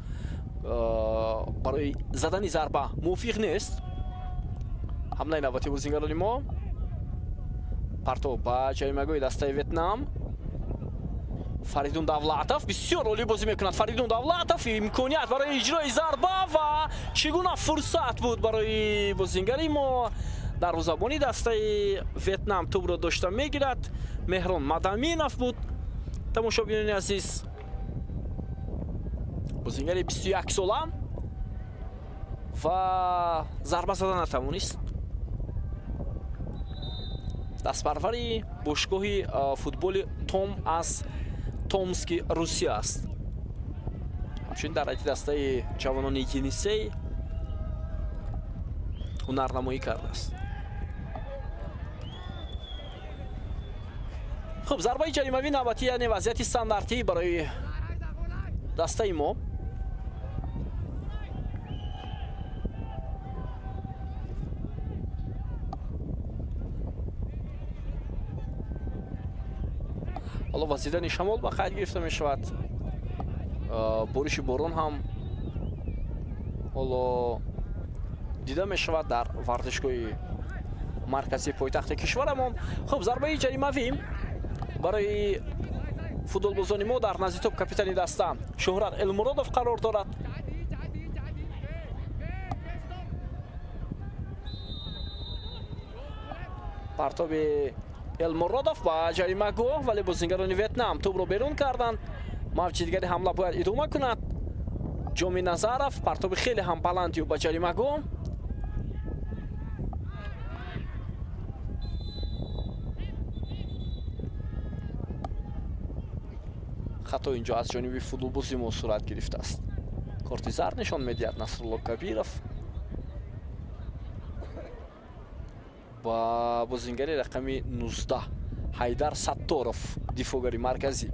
барои задани зарба мувофиқ нест. Ҳамлаи навбатии бозингарони мо, парто ба ҷаримагоҳи дастаи Ветнам. Фаридун Давлатов бисёр олӣ бозӣ мекунад. Фаридун Давлатов имконият барои иҷрои зарба ва чӣ гуна фурсат буд барои бозингари мо. Дарвозабони дастаи Ветнам тӯбро дошта мегирад. Меҳрон Мадаминов буд. Тамошобинони азиз, бозингари 21 сола ва зарба зада натавонист. Дастпарвари бошгоҳи футболи Том аз Томски Русия аст. Ҳамчунин дар ҳайати дастаи ҷавонони Енисей ҳунарнамоӣ кардааст. Хуб, зарбаи ҷаримавӣ навбатӣ, яъне вазъияти стандартӣ барои дастаи мо. Ҳоло вазидани шамол ба қайд гирифта мешавад. Бориши борон ҳам ҳоло дида мешавад дар варзишгоҳи марказии пойтахти кишварамон. Хуб, зарбаи ҷаримавӣ барои футболбозони мо. Дар назди топ капитани даста Шӯҳрат Элмуродов қарор дорад. Партоби Элмуродов ба ҷаримагоҳ, вале бозингарони Ветнам тӯбро берун карданд. Мавҷи дигари ҳамла бояд идома кунад. Ҷоми Назаров партоби хеле ҳам баланди ба ҷаримагоҳ. Хато инҷо аз ҷониби футболбози мо сурат гирифтааст. Корти зард нишон медиҳад Насрулло Кабиров ба бозингари рақами 19 Ҳайдар Сатторов, дифоъгари марказӣ.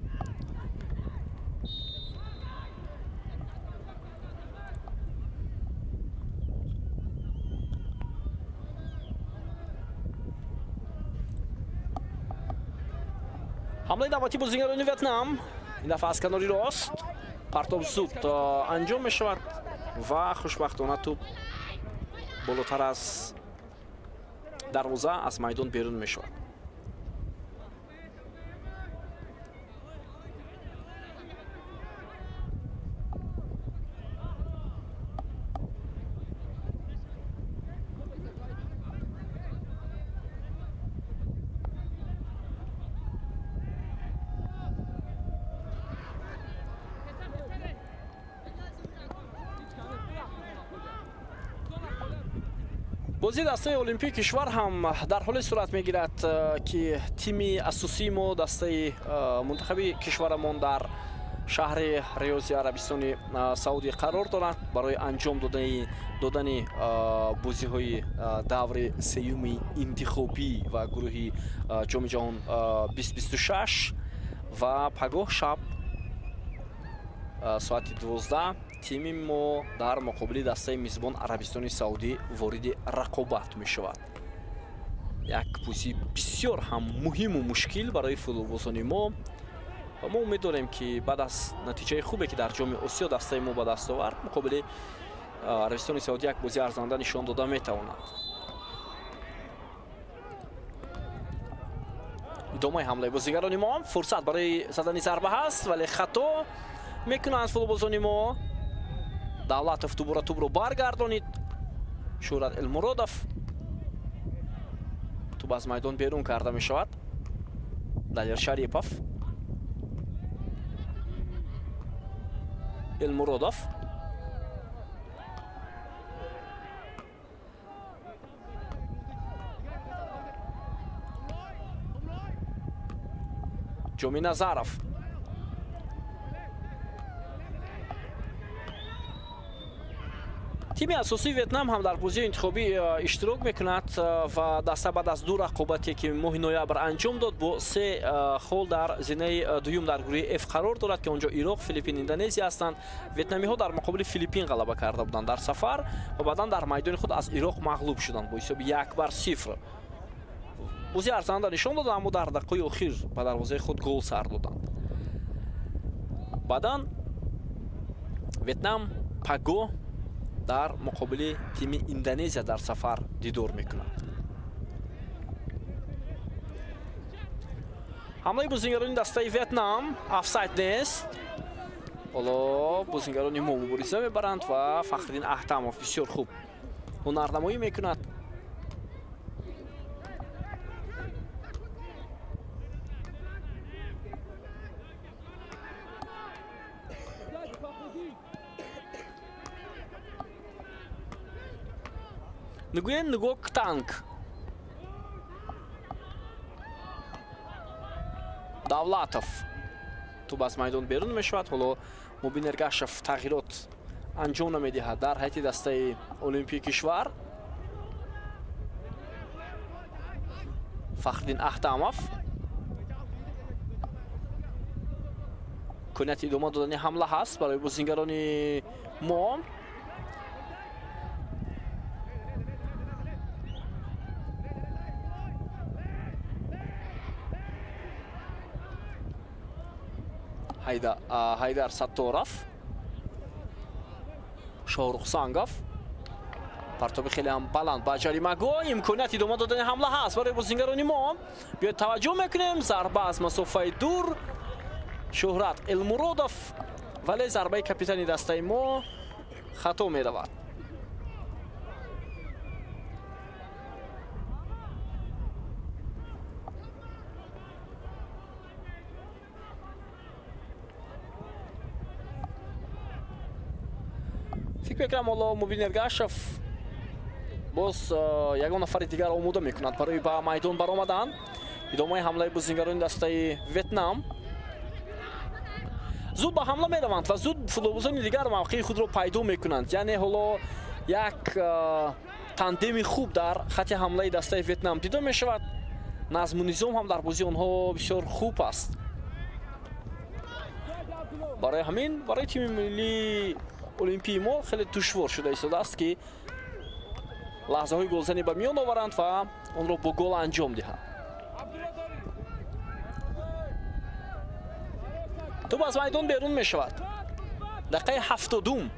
Ҳамлаи навбатии бозингарони Ветнам ин дафъа аз канори рост партоб зуд анҷом мешавад ва хушбахтона тӯб болотар аз дарвоза аз майдон берун мешавад. Бозии дастаи Олимпии кишвар ҳам дар ҳоле сурат мегирад, ки тими асосии мо, дастаи мунтахаби кишварамон дар шаҳри Риёзи Арабистони Саудӣ қарор дорад барои анҷом додани бозиҳои даври сеюми интихобӣ ва гурӯҳи Ҷоми ҷаҳон 2026 ва пагоҳ шаб соати 12 тими мо дар муқобили дастаи мизбон Арабистони Саудӣ вориди рақобат мешавад. Як бозии бисёр ҳам муҳиму мушкил барои футболбозони мо ва мо умед дорем, ки баъд аз натиҷаи хубе, ки дар Ҷоми Осиё дастаи мо ба даст овард, муқобили Арабистони Саудӣ як бозии арзанда нишон дода метавонад. Идомаи ҳамлаи бозигарони мо, фурсат барои задани зарба ҳаст, вале хато мекунанд футболбозони мо. Давлатов дубора тӯбро баргардонид. Шӯҳрат Элмуродов, тӯб аз майдон берун карда мешавад. Далер Шарипов, Элмуродов, Ҷоми Назаров. Тими асосии Ветнам ҳам дар бозии интихобӣ иштирок мекунад ва даста баъд аз ду рақобате, ки моҳи ноябр анҷом дод, бо се хол дар зинаи дуюм дар гурӯҳи Ф қарор дорад, ки он ҷо Ироқ, Филиппин, Индонезия ҳастанд. Ветнамиҳо дар муқобили Филиппин ғалаба карда буданд дар сафар ва баъдан дар майдони худ аз Ироқ мағлуб шуданд бо ҳисоби 1-0. Бозии арзанда нишон доданд, аммо дар дақиқаи охир ба дарвозаи худ гол сар доданд. Баъдан Ветнам пагоҳ дар муқобили тими Индонезия дар сафар дидор мекунад. Ҳамлаи бозингарони дастаи Ветнам, офсайд нест. Ҳоло бозингарони мо мубориза мебаранд ва Фахриддин Аҳтамов бисёр хуб ҳунарнамоӣ мекунад. Нгуен Нгок Танг. Давлатов. Тӯб аз майдон берун мешавад. Ҳоло Мубин Эргашев тағйирот анҷом намедиҳад дар ҳайати дастаи Олимпии кишвар. Фахриддин Аҳтамов. Имконияти идома додани ҳамла ҳаст барои бозингарони мо. Ҳайдар Сатторов, Шоҳрух Сангов. Партоби хеле ҳам баланд ба ҷаримагоҳ. Имконияти идома додани ҳамла ҳаст барои бозингарони мо. Биёед таваҷҷӯҳ мекунем. Зарба аз масофаи дур. Шӯҳрат Элмуродов, вале зарбаи капитани дастаи мо хато меравад. Фикр мекунам, ҳоло Мубин Эргашев боз ягон нафари дигар омода мекунад барои ба майдон баромадан. Идомаи ҳамлаи бозингарони дастаи Ветнам. Зуд ба ҳамла мераванд ва зуд футболбозони дигар мавқеи худро пайдо мекунанд. Яъне ҳоло як тандеми хуб дар хати ҳамлаи дастаи Ветнам дида мешавад. Назму низом ҳам дар бозии онҳо бисёр хуб аст. Барои ҳамин барои тими миллии олимпии мо хеле душвор шуда истодааст, ки лаҳзаҳои голзанӣ ба миён оваранд ва онро бо гол анҷом диҳанд. Тӯб аз майдон берун мешавад. Дақиқаи 70.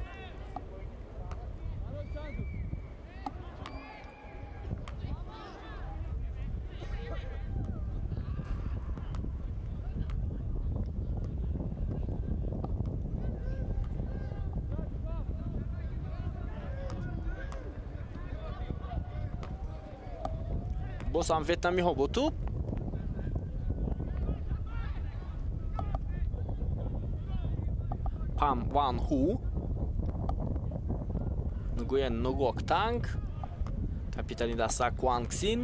Боз ҳам ветнамиҳо бо тӯб. Пам Ван Ху, Нгуен Нугок Танг, капитани даста Куанг Син,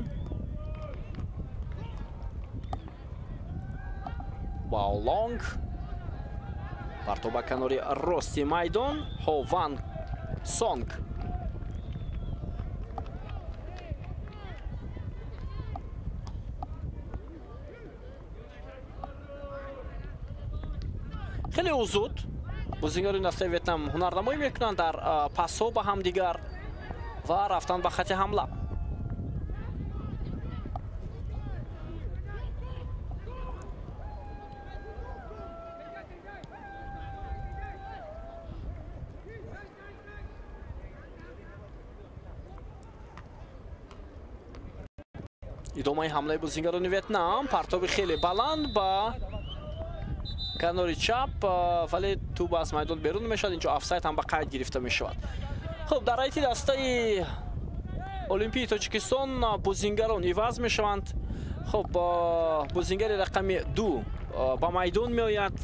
Бао Лонг, партоб ба канори рости майдон, Хо Ван Сонг. Хеле озод бозингарони дастаи Ветнам ҳунарнамоӣ мекунанд дар пасҳо ба ҳамдигар ва рафтан ба хати ҳамла. Идомаи ҳамлаи бозингарони Ветнам, партоби хеле баланд ба канори чап, вале тӯб аз майдон берун мешавад. Инҷо офсайд ҳам ба қайд гирифта мешавад. Хуб, дар ҳайати дастаи олимпии Тоҷикистон бозингарон иваз мешаванд. Хуб, бозингари рақами 2 ба майдон меояд.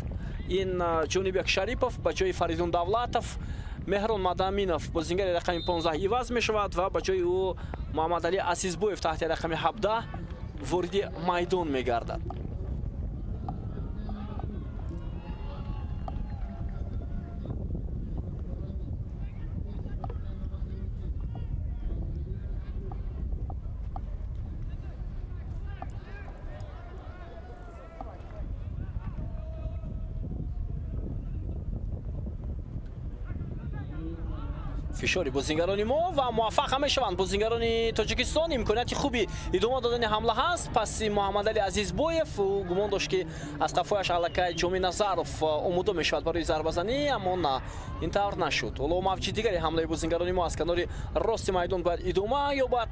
Ин Ҷонибек Шарипов ба ҷои Фаридун Давлатов. Меҳрон Мадаминов бозингари рақами 15 иваз мешавад ва ба ҷои ӯ Муҳаммадалӣ Азизбоев таҳти рақами 17 вориди майдон мегардад. Фишори бозингарони мо ва муваффақ ҳам мешаванд бозингарони Тоҷикистон. Имконияти хуби идома додани ҳамла ҳаст. Паси Муҳаммадалӣ Азизбоев, ӯ гумон дошт, ки аз қафояш аллакай Ҷоми Назаров омода мешавад барои зарбазанӣ, аммо на, ин тавр нашуд. Ҳоло мавҷи дигари ҳамлаи бозингарони мо аз канори рости майдон бояд идома ёбад.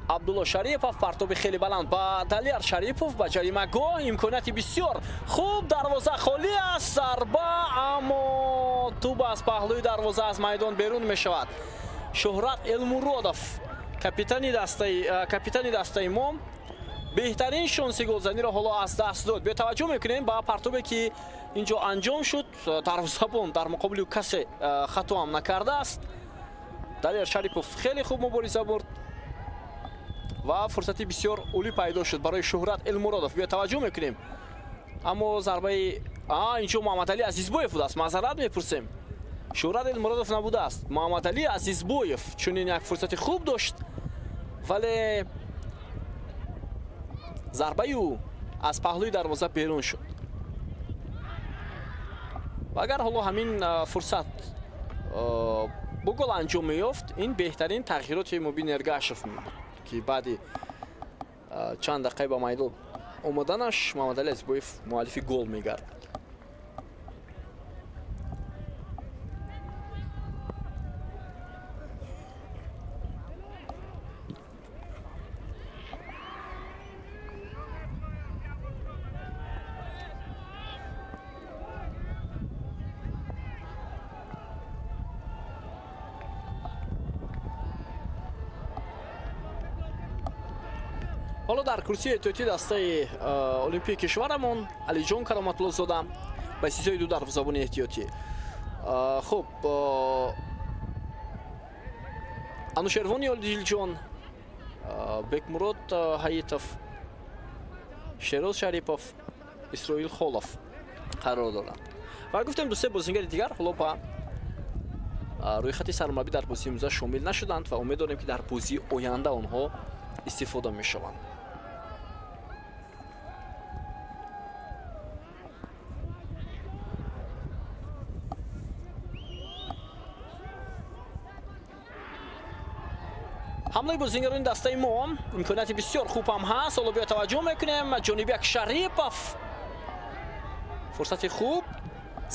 Абдулло Шарипов, партоби хеле баланд ба Далер Шарипов ба ҷаримагоҳ. Имконияти бисёр хуб, дарвоза холӣ аст, зарба, аммо тӯб аз паҳлӯи дарвоза аз майдон берун мешавад. Шуҳрат Элмуродов, капитани дастаи мо, беҳтарин шонси голзаниро ҳоло аз даст дод. Бетаваҷҷӯҳ мекунем ба партобе, ки инҷо анҷом шуд. Дарвозабон дар муқобили касе хато ҳам накардааст. Далер Шарипов хеле хуб мубориза бурд ва фурсати бисёр олӣ пайдо шуд барои Шуҳрат Элмуродов. Биё таваҷҷӯҳ мекунем, аммо зарбаи инҷо Муҳаммадалӣ Азизбоев будааст. Маъзарат мепурсем, Шуҳрат Элмуродов набудааст. Муҳаммадалӣ Азизбоев чунин як фурсати хуб дошт, вале зарбаи ӯ аз паҳлӯи дарвоза берун шуд. Ва агар ҳоло ҳамин фурсат бо гол анҷом меёфт, ин беҳтарин тағйироти Мубин Эргашев мебуд, ки баъди чанд дақиқа ба майдон омаданаш Муҳаммадалӣ Азизбоев муаллифи гол мегардад. Ҳоло дар курсии эҳтиётии дастаи олимпии кишварамон Алиҷон Кароматуллозода ба истиснои ду дарвозабони эҳтиётӣ. Хуб, Анушервон Ёлдилҷон, Бекмурод Ҳаитов, Шероз Шарипов, Исроил Холов қарор доранд. Ва гуфтем, ду се бозингари дигар ҳоло ба рӯйхати сармураббӣ дар бозии имрӯза шомил нашуданд ва умед дорем, ки дар бозии оянда онҳо истифода мешаванд. Ҳамлаи бозингарони дастаи мо, имконияти бисёр хуб ҳам ҳаст. Ҳоло биё таваҷҷӯҳ мекунем. Ҷонибек Шарипов, фурсати хуб,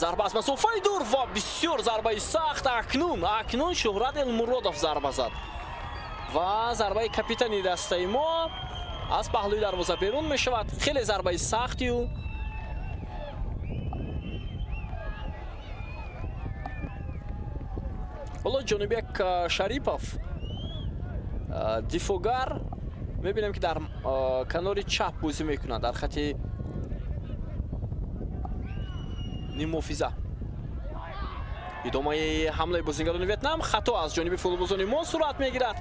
зарба аз масофаи дур ва бисёр зарбаи сахт. Акнун Шуҳрат Элмуродов зарба зад ва зарбаи капитани дастаи мо аз паҳлӯи дарвоза берун мешавад. Хеле зарбаи сахти ӯ. Ҳоло Ҷонибек Шарипов, дифогар, мебинем, ки дар канори чап бозӣ мекунад, дар хати ниммуҳофиза. Идомаи ҳамлаи бозингарони Ветнам, хато аз ҷониби футболбозони мо сурат мегирад.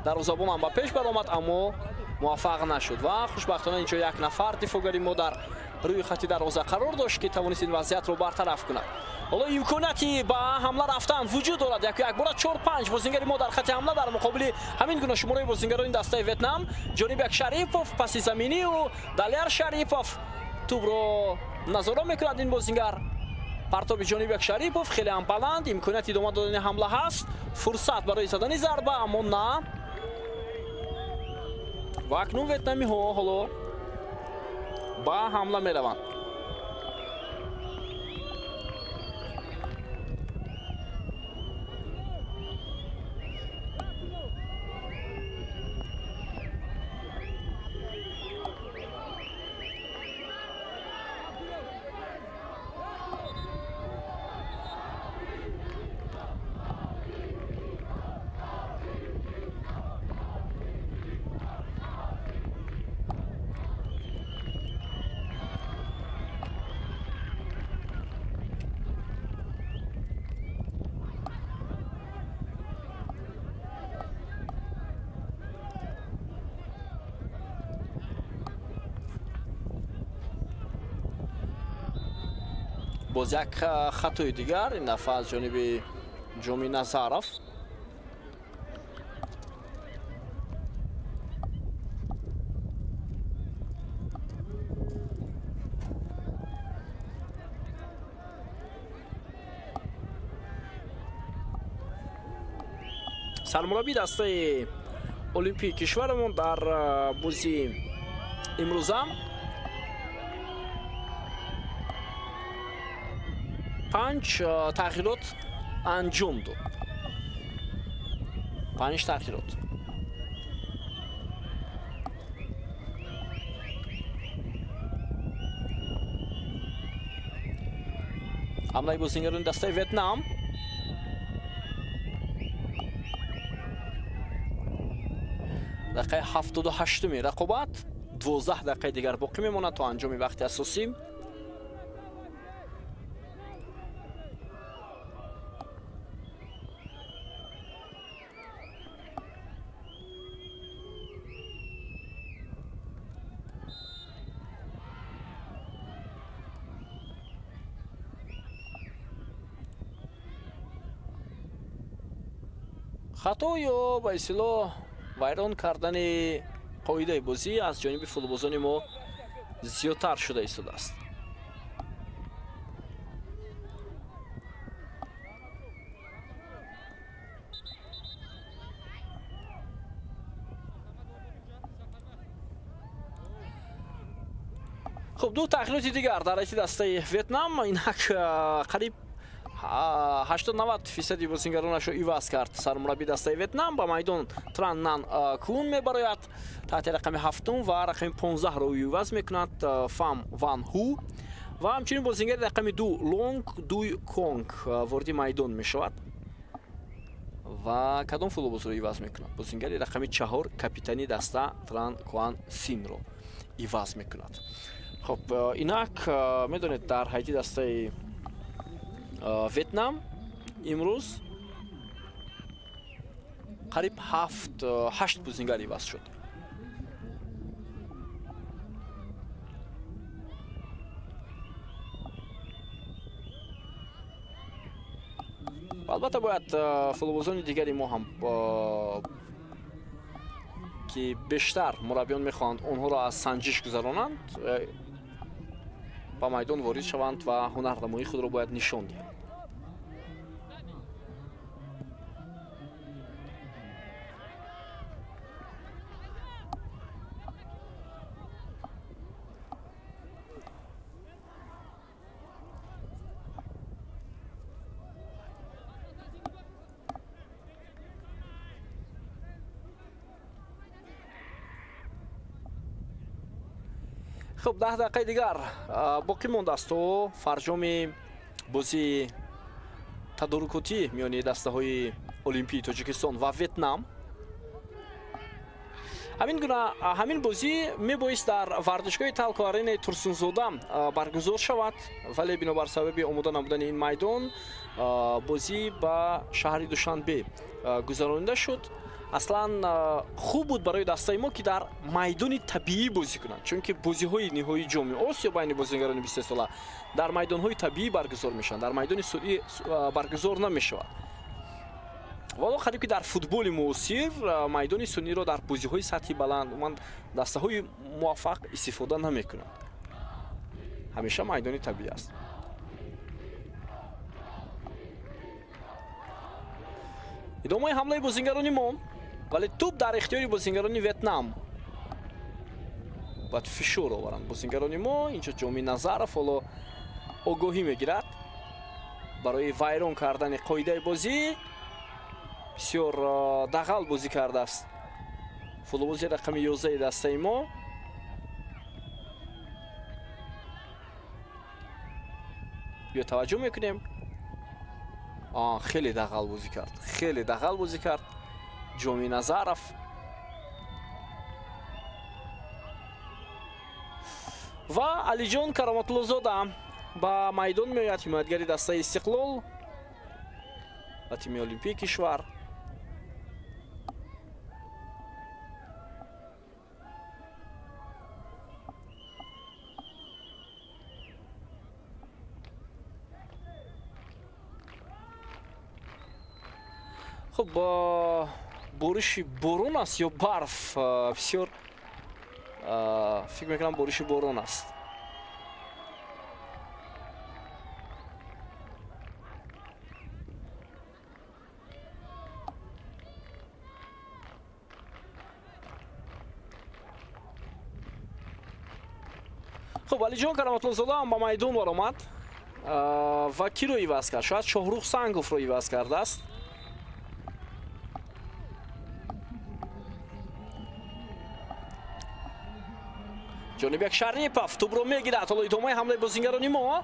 Дарвозабон ҳам ба пеш баромад, аммо муваффақ нашуд ва хушбахтона инҷо як нафар дифогари мо дар рӯи хати дарвоза қарор дошт, ки тавонист ин вазъиятро бартараф кунад. Ҳоло имконияти ба ҳамла рафтан вуҷуд дорад. Яку якбора 4-5 бозингари мо дар хати ҳамла дар муқобили ҳамин гуна шумораи бозингарони дастаи Ветнам. Ҷонибек Шарипов, паси заминию Даляр Шарипов тӯбро назора мекунад ин бозингар. Партоби Ҷонибек Шарипов хеле ҳам баланд, имконияти идома додани ҳамла ҳаст, фурсат барои задани зарба, аммо на. Ва акнун ветнамиҳо ҳоло ба ҳамла мераванд. Боз як хатои дигар, ин дафъа аз ҷониби Ҷоми Назаров. Сармураббии дастаи Олимпии кишварамон дар бозии имрӯза 5 тағйирот анҷом дод. 5 тағйирот. Ҳамлаи бозингарони дастаи Ветнам. Дақиқаи 78-уми рақобат, 12 дақиқаи дигар боқӣ мемонад то анҷоми вақти асосӣ. Хато ё ба истилоҳ вайрон кардани қоидаи бозӣ аз ҷониби футболбозони мо зиёдтар шуда истодааст. Хуб, ду тағйироти дигар дар ҳайати дастаи Ветнам. Инак қариб 80-90 фисади бозингаронашро иваз кард сармураббии дастаи Ветнам. Ба майдон Тран Нан Кун мебарояд таҳти рақами 7 ва рақами 15-ро ӯ иваз мекунад Фам Ван Ҳу, ва ҳамчунин бозингари рақами 2 Лонг Дуй Конг вориди майдон мешавад. Ва кадом футболбозро иваз мекунад? Бозингари рақами 4 капитани даста Тран Куан Синро иваз мекунад. Хуб, инак медонед, дар ҳайати дастаи Ветнам имрӯз қариб 7-8 бозингар иваз шуд. Албатта бояд футболбозони дигари мо ҳам, ки бештар мураббиён мехоҳанд онҳоро аз санҷиш гузаронанд, ба майдон ворид шаванд ва ҳунарнамоии худро бояд нишон диҳанд. Хуб, 10 дақиқаи дигар боқӣ мондааст то фарҷоми бозии тадорукотӣ миёни дастаҳои Олимпии Тоҷикистон ва Ветнам. Ҳамин гуна ҳамин бозӣ мебоист дар варзишгоҳи Талко Аренаи Турсунзода баргузор шавад, вале бинобар сабаби омода набудани ин майдон бозӣ ба шаҳри Душанбе гузаронида шуд. Аслан хуб буд барои дастаи мо, ки дар майдони табиӣ бозӣ кунанд, чунки бозиҳои ниҳоии ҷоми Осиё байни бозигарони 23 сола дар майдонҳои табиӣ баргузор мешаванд, дар майдони сунъӣ баргузор намешавад. Вало қариб ки дар футболи муосир майдони сунъиро дар бозиҳои сатҳи баланд умуман дастаҳои муваффақ истифода намекунанд. Ҳамеша майдони табиӣ аст. Идомаи ҳамлаи бозингарони мо, вале тӯп дар ихтиёри бозингарони Ветнам. Бояд фишор оваранд бозингарони мо. Инҷо Ҷоми Назаров ҳоло огоҳӣ мегирад барои вайрон кардани қоидаи бозӣ. Бисёр дағал бозӣ кардааст футболбози рақами 11 дастаи мо. Биё таваҷҷӯҳ мекунем. Хеле дағал бозӣ кард, хеле дағал бозӣ кард Ҷоми Назаров. Ва Алиҷон Кароматуллозода ба майдон меояд, ҳимоятгари дастаи Истиқлол ва тими Олимпии кишвар. Хуб, бориши борон аст ё барф? Бисёр фикр мекунам бориши борон аст. Хуб, Алиҷон Кароматуллозода ҳам ба майдон баромад ва киро иваз кард? Шояд Шоҳрух Санговро иваз кардааст. Ҷонибек Шарипов тӯбро мегирад. Ҳоло идомаи ҳамлаи бозингарони мо.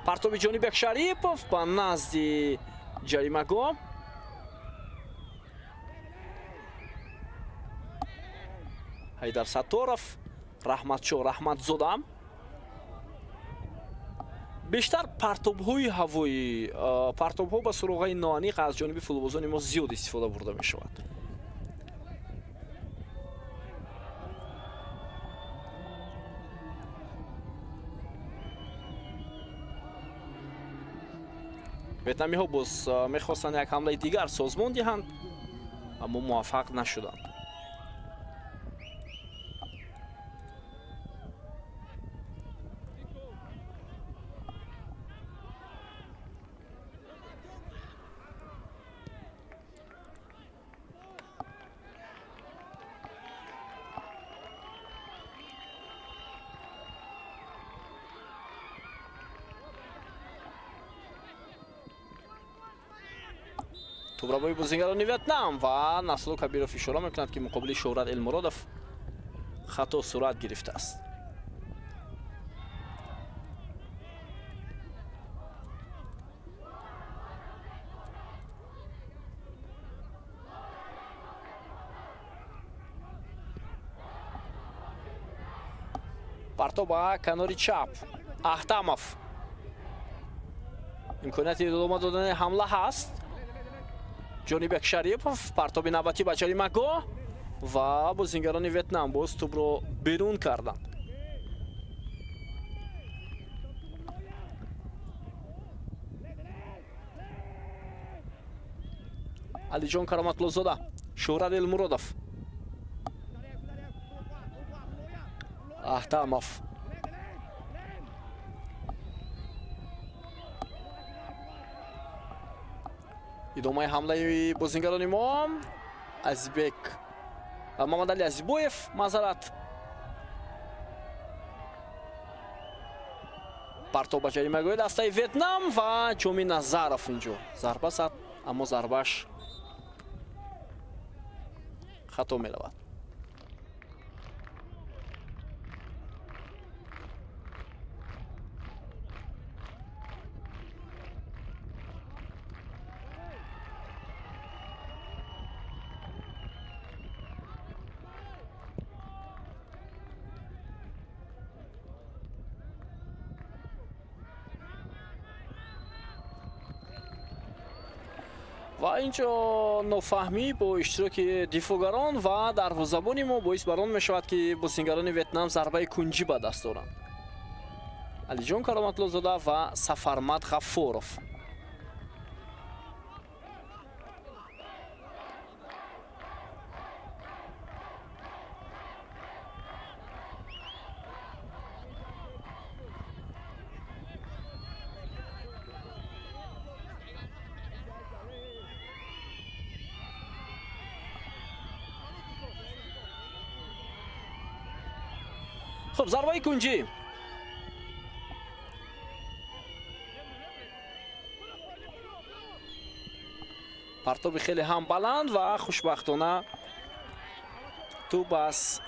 Партоби Ҷонибек Шарипов ба назди ҷаримагоҳ. Ҳайдар Сатторов, Раҳматшо Раҳматзода. Бештар партобҳои ҳавоӣ, партобҳо ба суроғаи ноаниқ аз ҷониби футболбозони мо зиёд истифода бурда мешавад. Ветнамиҳо боз мехостанд як ҳамлаи дигар созмон диҳанд, аммо муваффақ нашуданд. Тӯбрабои бозингарони Ветнам ва Насрулло Кабиров ишора мекунад, ки муқобили Шӯҳрат Элмуродов хато сурат гирифтааст. Парто ба канори чап. Ахтамов. Имконияти идома додани ҳамла ҳаст. Ҷонибек Шарипов партоби навбатӣ ба ҷаримагоҳ ва бозингарони Ветнам боз тӯбро берун карданд. Алиҷон Кароматлозода, Шӯҳрат Элмуродов, Аҳтамов. Идомаи ҳамлаи бозингарони мо. Азизбек Мамадали Азизбоев, маъзарат. Партоб ба ҷаримагоҳи дастаи Ветнам ва Ҷоми Назаров инҷо зарба зад, аммо зарбааш хато меравад. Ва инҷо нофаҳмӣ бо иштироки дифоъгарон ва дарвозабони мо боис бар он мешавад, ки бозингарони Ветнам зарбаи кунҷӣ ба даст доранд. Алиҷон Кароматлозода ва Сафармад Ғаффоров. Хуб, зарбаи кунҷӣ. Партоби хеле ҳам баланд ва хушбахтона тӯб аз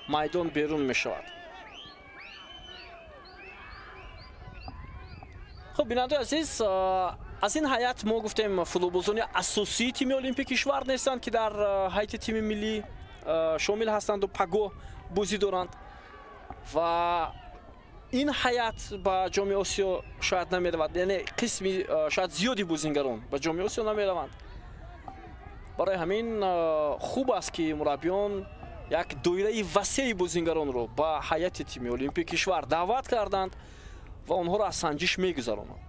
майдон берун мешавад. Хуб, бинандаи азиз, аз ин ҳайат мо гуфтем футболбозони асосии тими Олимпии кишвар нестанд, ки дар ҳайати тими миллӣ шомил ҳастанду пагоҳ бозӣ доранд ва ин ҳайат ба Ҷоми Осиё шояд намеравад, яъне қисми шояд зиёди бозингарон ба Ҷоми Осиё намераванд. Барои ҳамин хуб аст, ки мураббиён як доираи васеи бозингаронро ба ҳайати тими Олимпии кишвар даъват карданд ва онҳоро аз санҷиш мегузаронанд.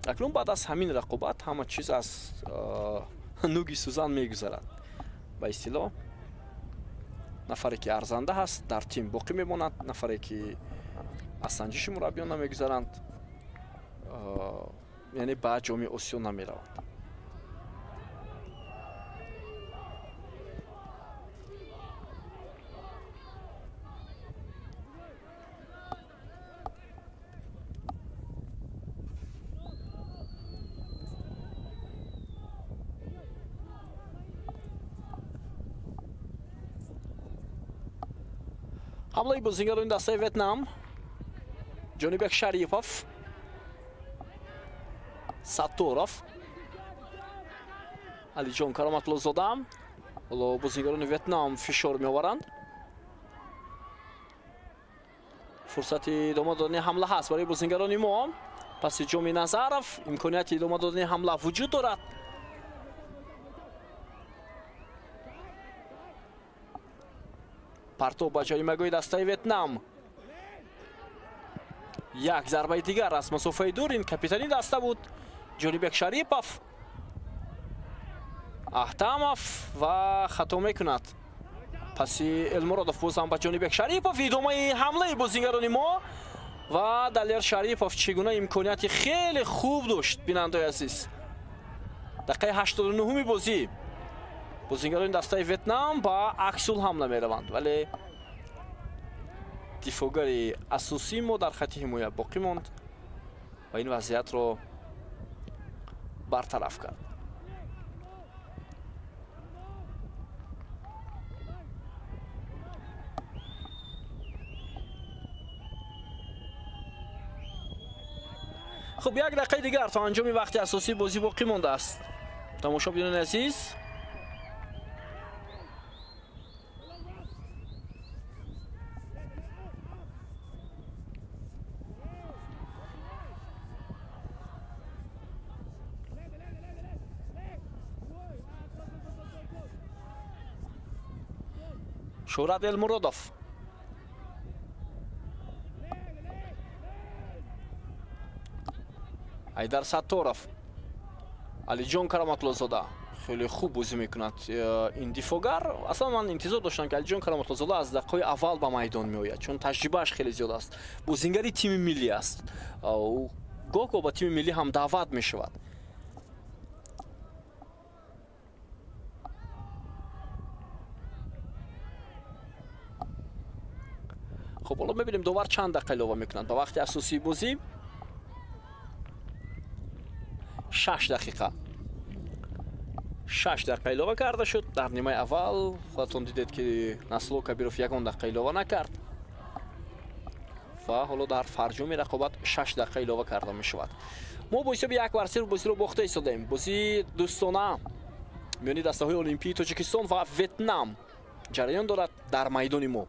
Акнун баъд аз ҳамин рақобат ҳама чиз аз нуги сӯзан мегузарад. Ба истилоҳ, нафаре ки арзанда ҳаст дар тим боқӣ мемонад, нафаре ки аз санҷиши мураббиён намегузаранд, яъне ба Ҷоми Осиё намераванд. Ҳамлаи бозингарони дастаи Ветнам. Ҷонибек Шарипов, Сатторов, Алиҷон Кароматлозода. Ҳоло бозингарони Ветнам фишор меоваранд. Фурсати идома додани ҳамла ҳаст барои бозингарони мо. Паси Ҷоми Назаров имконияти идома додани ҳамла вуҷуд дорад. Партоб ба ҷаримагоҳи дастаи Ветнам. Як зарбаи дигар аз масофаи дур. Ин капитани даста буд Ҷонибек Шарипов. Аҳтамов ва хато мекунад. Паси Элмуродов боз ҳам ба Ҷонибек Шарипов. Идомаи ҳамлаи бозингарони мо ва Далер Шарипов чӣ гуна имконияти хеле хуб дошт, бинандаои азиз. Дақиқаи 89-уми бозӣ бозингарони дастаи Ветнам ба аксул ҳамла мераванд, вале дифоъгари асосии мо дар хати ҳимоя боқӣ монд ва ин вазъиятро бартараф кард. Хуб, як дақиқаи дигар то анҷоми вақти асосии бозӣ боқӣ мондааст. Тамошобинони азиз, Шӯҳрат Элмуродов, Айдар Сатторов, Алиҷон Кароматлозода хеле хуб бозӣ мекунад ин дифоъгар. Аслан ман интизор доштам, ки Алиҷон Кароматлозода аз дақиқаҳои аввал ба майдон меояд, чун таҷрибааш хеле зиёд аст. Бозингари тими миллӣ аст. Ӯ гоҳ-гоҳ ба тими миллӣ ҳам даъват мешавад. Хуб, ҳоло мебинем довар чанд дақиқа илова мекунад ба вақти асосии бозӣ. 6 дақиқа. 6 дақиқа илова карда шуд. Дар нимаи аввал худатон дидед, ки Насрулло Кабиров ягон дақиқа илова накард ва ҳоло дар фарҷоми рақобат 6 дақиқа илова карда мешавад. Мо бо ҳисоби 1-0 бозиро бохта истодаем. Бозии дӯстона миёни дастаҳои Олимпии Тоҷикистон ва Ветнам ҷараён дорад дар майдони мо.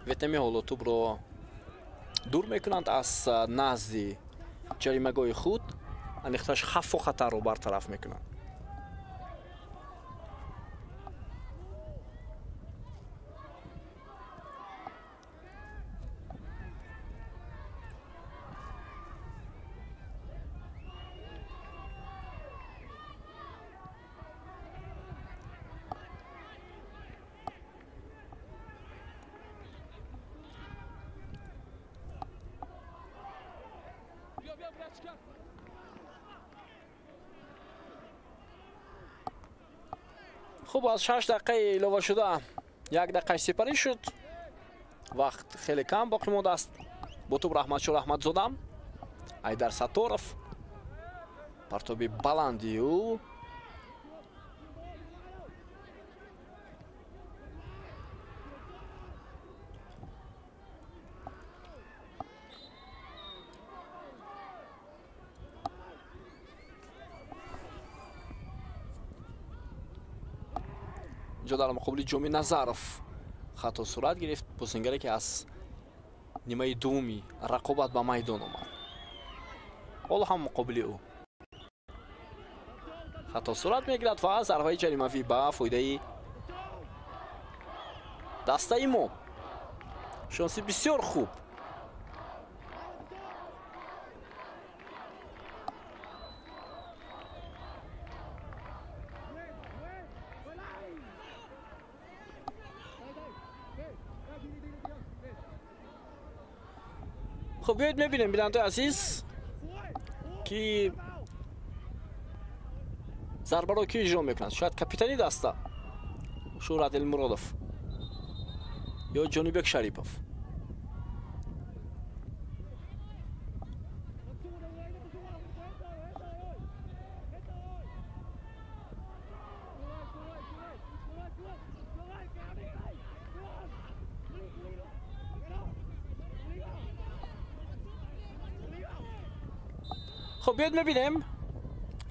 Ветнами ҳоло тӯбро дур мекунанд аз назди ҷаримагоҳи худ, аниқтараш хавфу хатарро бартараф мекунанд. Хуб, аз 6 дақиқаи илова шуда 1 дақиқаи сипарӣ шуд. Вақт хеле кам боқӣ мондааст. Бо тӯб Раҳматшо Раҳматзода, Айдар Сатторов, партоби баланди ӯ. Инҷо дар муқобили Ҷоми Назаров хато сурат гирифт, бозингаре ки аз нимаи дуввуми рақобат ба майдон омад. Ҳоло ҳам муқобили ӯ хато сурат мегирад ва зарбаи ҷаримавӣ ба фоидаи дастаи мо. Шонси бисёр хуб. Хуб, биёед мебинем, бинандаи азиз, ки зарбаро ки иҷро мекунад. Шояд капитани даста Шӯҳрат Элмуродов ё Ҷонибек Шарипов. Хуб, биёед мебинем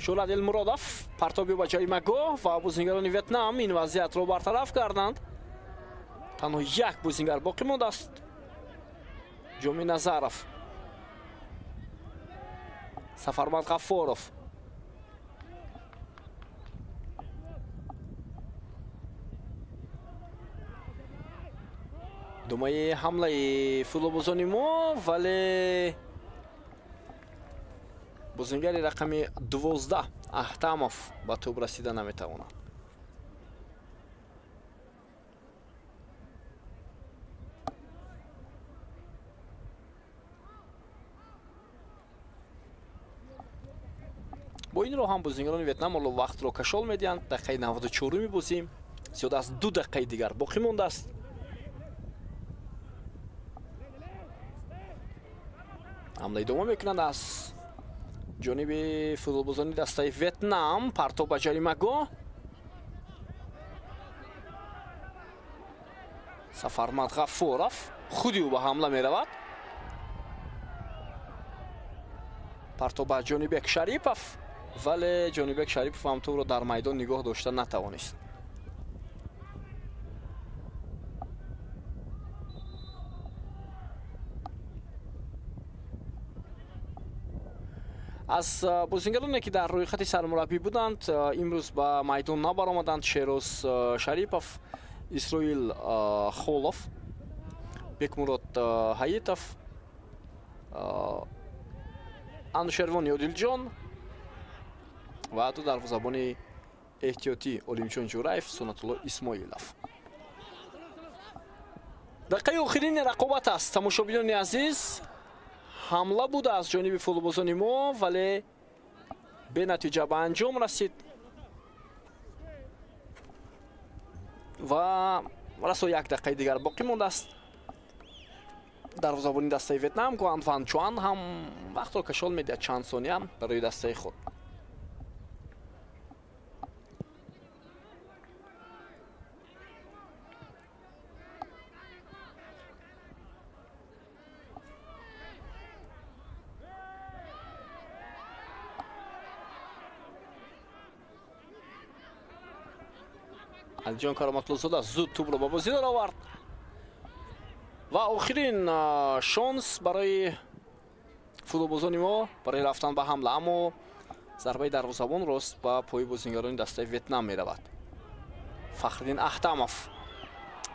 Шӯҳрат Элмуродов партоби ба ҷаримагоҳ ва бозингарони Ветнам ин вазъиятро бартараф карданд. Танҳо як бозингар боқӣ мондааст, Ҷоми Назаров. Сафармад Ғаффоров. Думаи ҳамлаи футболбозони мо, вале бозингари рақами 12 Аҳтамов ба тӯб расида наметавонад. Бо ин роҳ ҳам бозингарони Ветнам ҳоло вақтро кашол медиҳанд. Дақиқаи 94-уми бозӣ, зиёда аз 2 дақиқаи дигар боқӣ мондааст. Ҳамла идома мекунанд аз ҷониби футболбозони дастаи Ветнам. Партоб ба ҷаримагоҳ. Сафармад Ғаффоров худи ӯ ба ҳамла меравад. Партоб ба Ҷонибек Шарипов, вале Ҷонибек Шарипов ҳам тӯбро дар майдон нигоҳ дошта натавонист. Аз бозингароне ки дар рӯйхати сармураббӣ буданд, имрӯз ба майдон набаромаданд Шероз Шарипов, Исроил Холов Бекмурод Ҳаитов, Анушервон Ёдилҷон ва ду дарвозабони эҳтиётӣ Олимҷон Ҷураев, Сунатулло Исмоилов. Дақиқаи охирини рақобат аст, тамошобинони азиз. Ҳамла буда аз ҷониби футболбозони мо, вале бенатиҷа ба анҷом расид ва расо як дақиқаи дигар боқӣ мондааст. Дарвозабони дастаи Ветнам Гуан Ван Чуан ҳам вақтро кашол медиҳад чанд сония барои дастаи худ. Алиҷон Кароматлузода зуд тӯбро ба бозӣ даровард ва охирин шонс барои футболбозони мо барои рафтан ба ҳамла, аммо зарбаи дарвозабон рост ба пои бозингарони дастаи Ветнам меравад. Фахриддин Аҳтамов,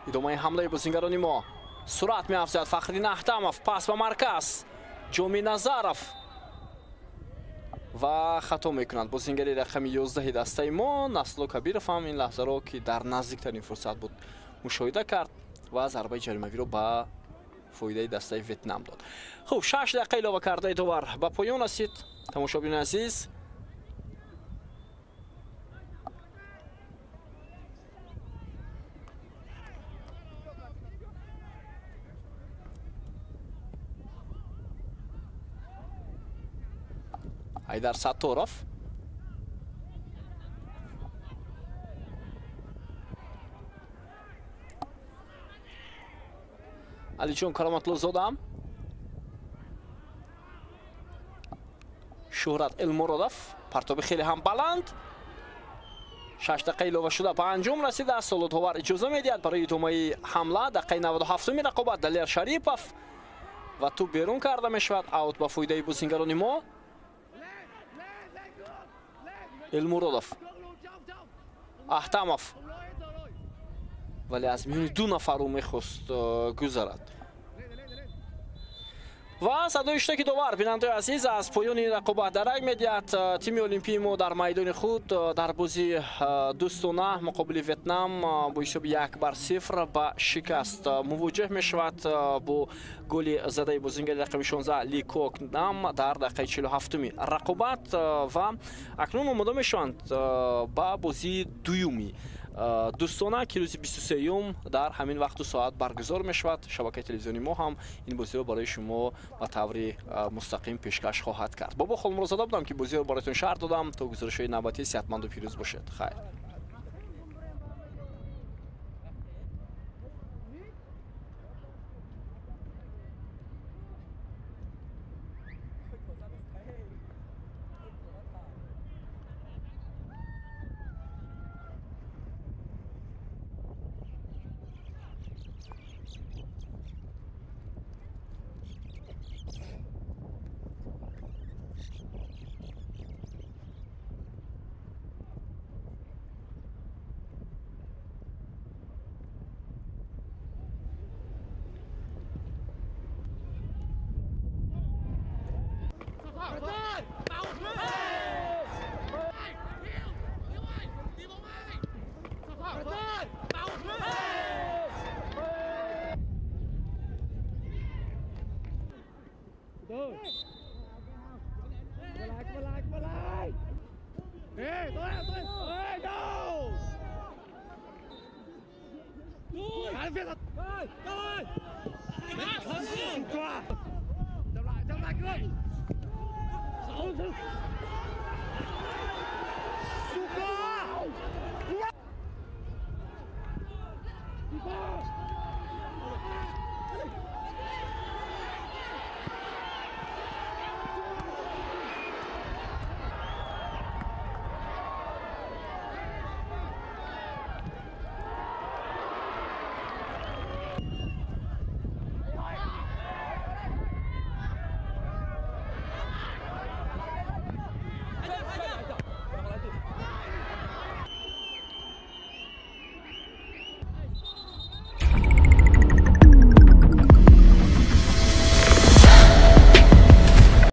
идомаи ҳамлаи бозингарони мо, суръат меафзояд Фахриддин Аҳтамов, пас ба марказ, Ҷомӣ Назаров ва хато мекунанд бозингари рақами 11 дастаи мо. Насло Кабиров ҳам ин лаҳзаро, ки дар наздиктарин фурсат буд, мушоҳида кард ва зарбаи ҷаримавиро ба фоидаи дастаи Ветнам дод. Хуб, 6 дақиқа илова кардаи довар ба поён расид, тамошобинони азиз. Айдар Сатторов, Алиҷон Кароматлузода, Шуҳрат Элмуродов, партоби хеле ҳам баланд. 6 дақиқа илова шуда ба анҷом расидааст. Солотовар иҷоза медиҳад барои идомаи ҳамла. Дақиқаи 97-уми рақобат, Далер Шарипов ва тӯб берун карда мешавад. Аут ба фоидаи бозингарони мо. Элмуродов, Аҳтамов, вале аз миёни ду нафар ӯ мехост гузарад. Ва садои иштироки довар, бинандаи азиз, аз поёни рақобат дарак медиҳад. Тими олимпии мо дар майдони худ дар бозии дӯстона муқобили Ветнам бо ҳисоби 1-0 ба шикаст мувоҷеҳ мешавад бо голи задаи бозингари рақами 16 Ли Кок Нам дар дақиқаи 47-уми рақобат ва акнун омода мешаванд ба бозии дуюми дӯстона, ки рӯзи 23-юм дар ҳамин вақту соат баргузор мешавад. Шабакаи телевизиони мо ҳам ин бозиро барои шумо ба таври мустақим пешкаш хоҳад кард. Бобо Холмурозода будам, ки бозиро бароятон шарҳ додам. То гузоришҳои навбатӣ сеҳатманду пирӯз бошед. Хайр.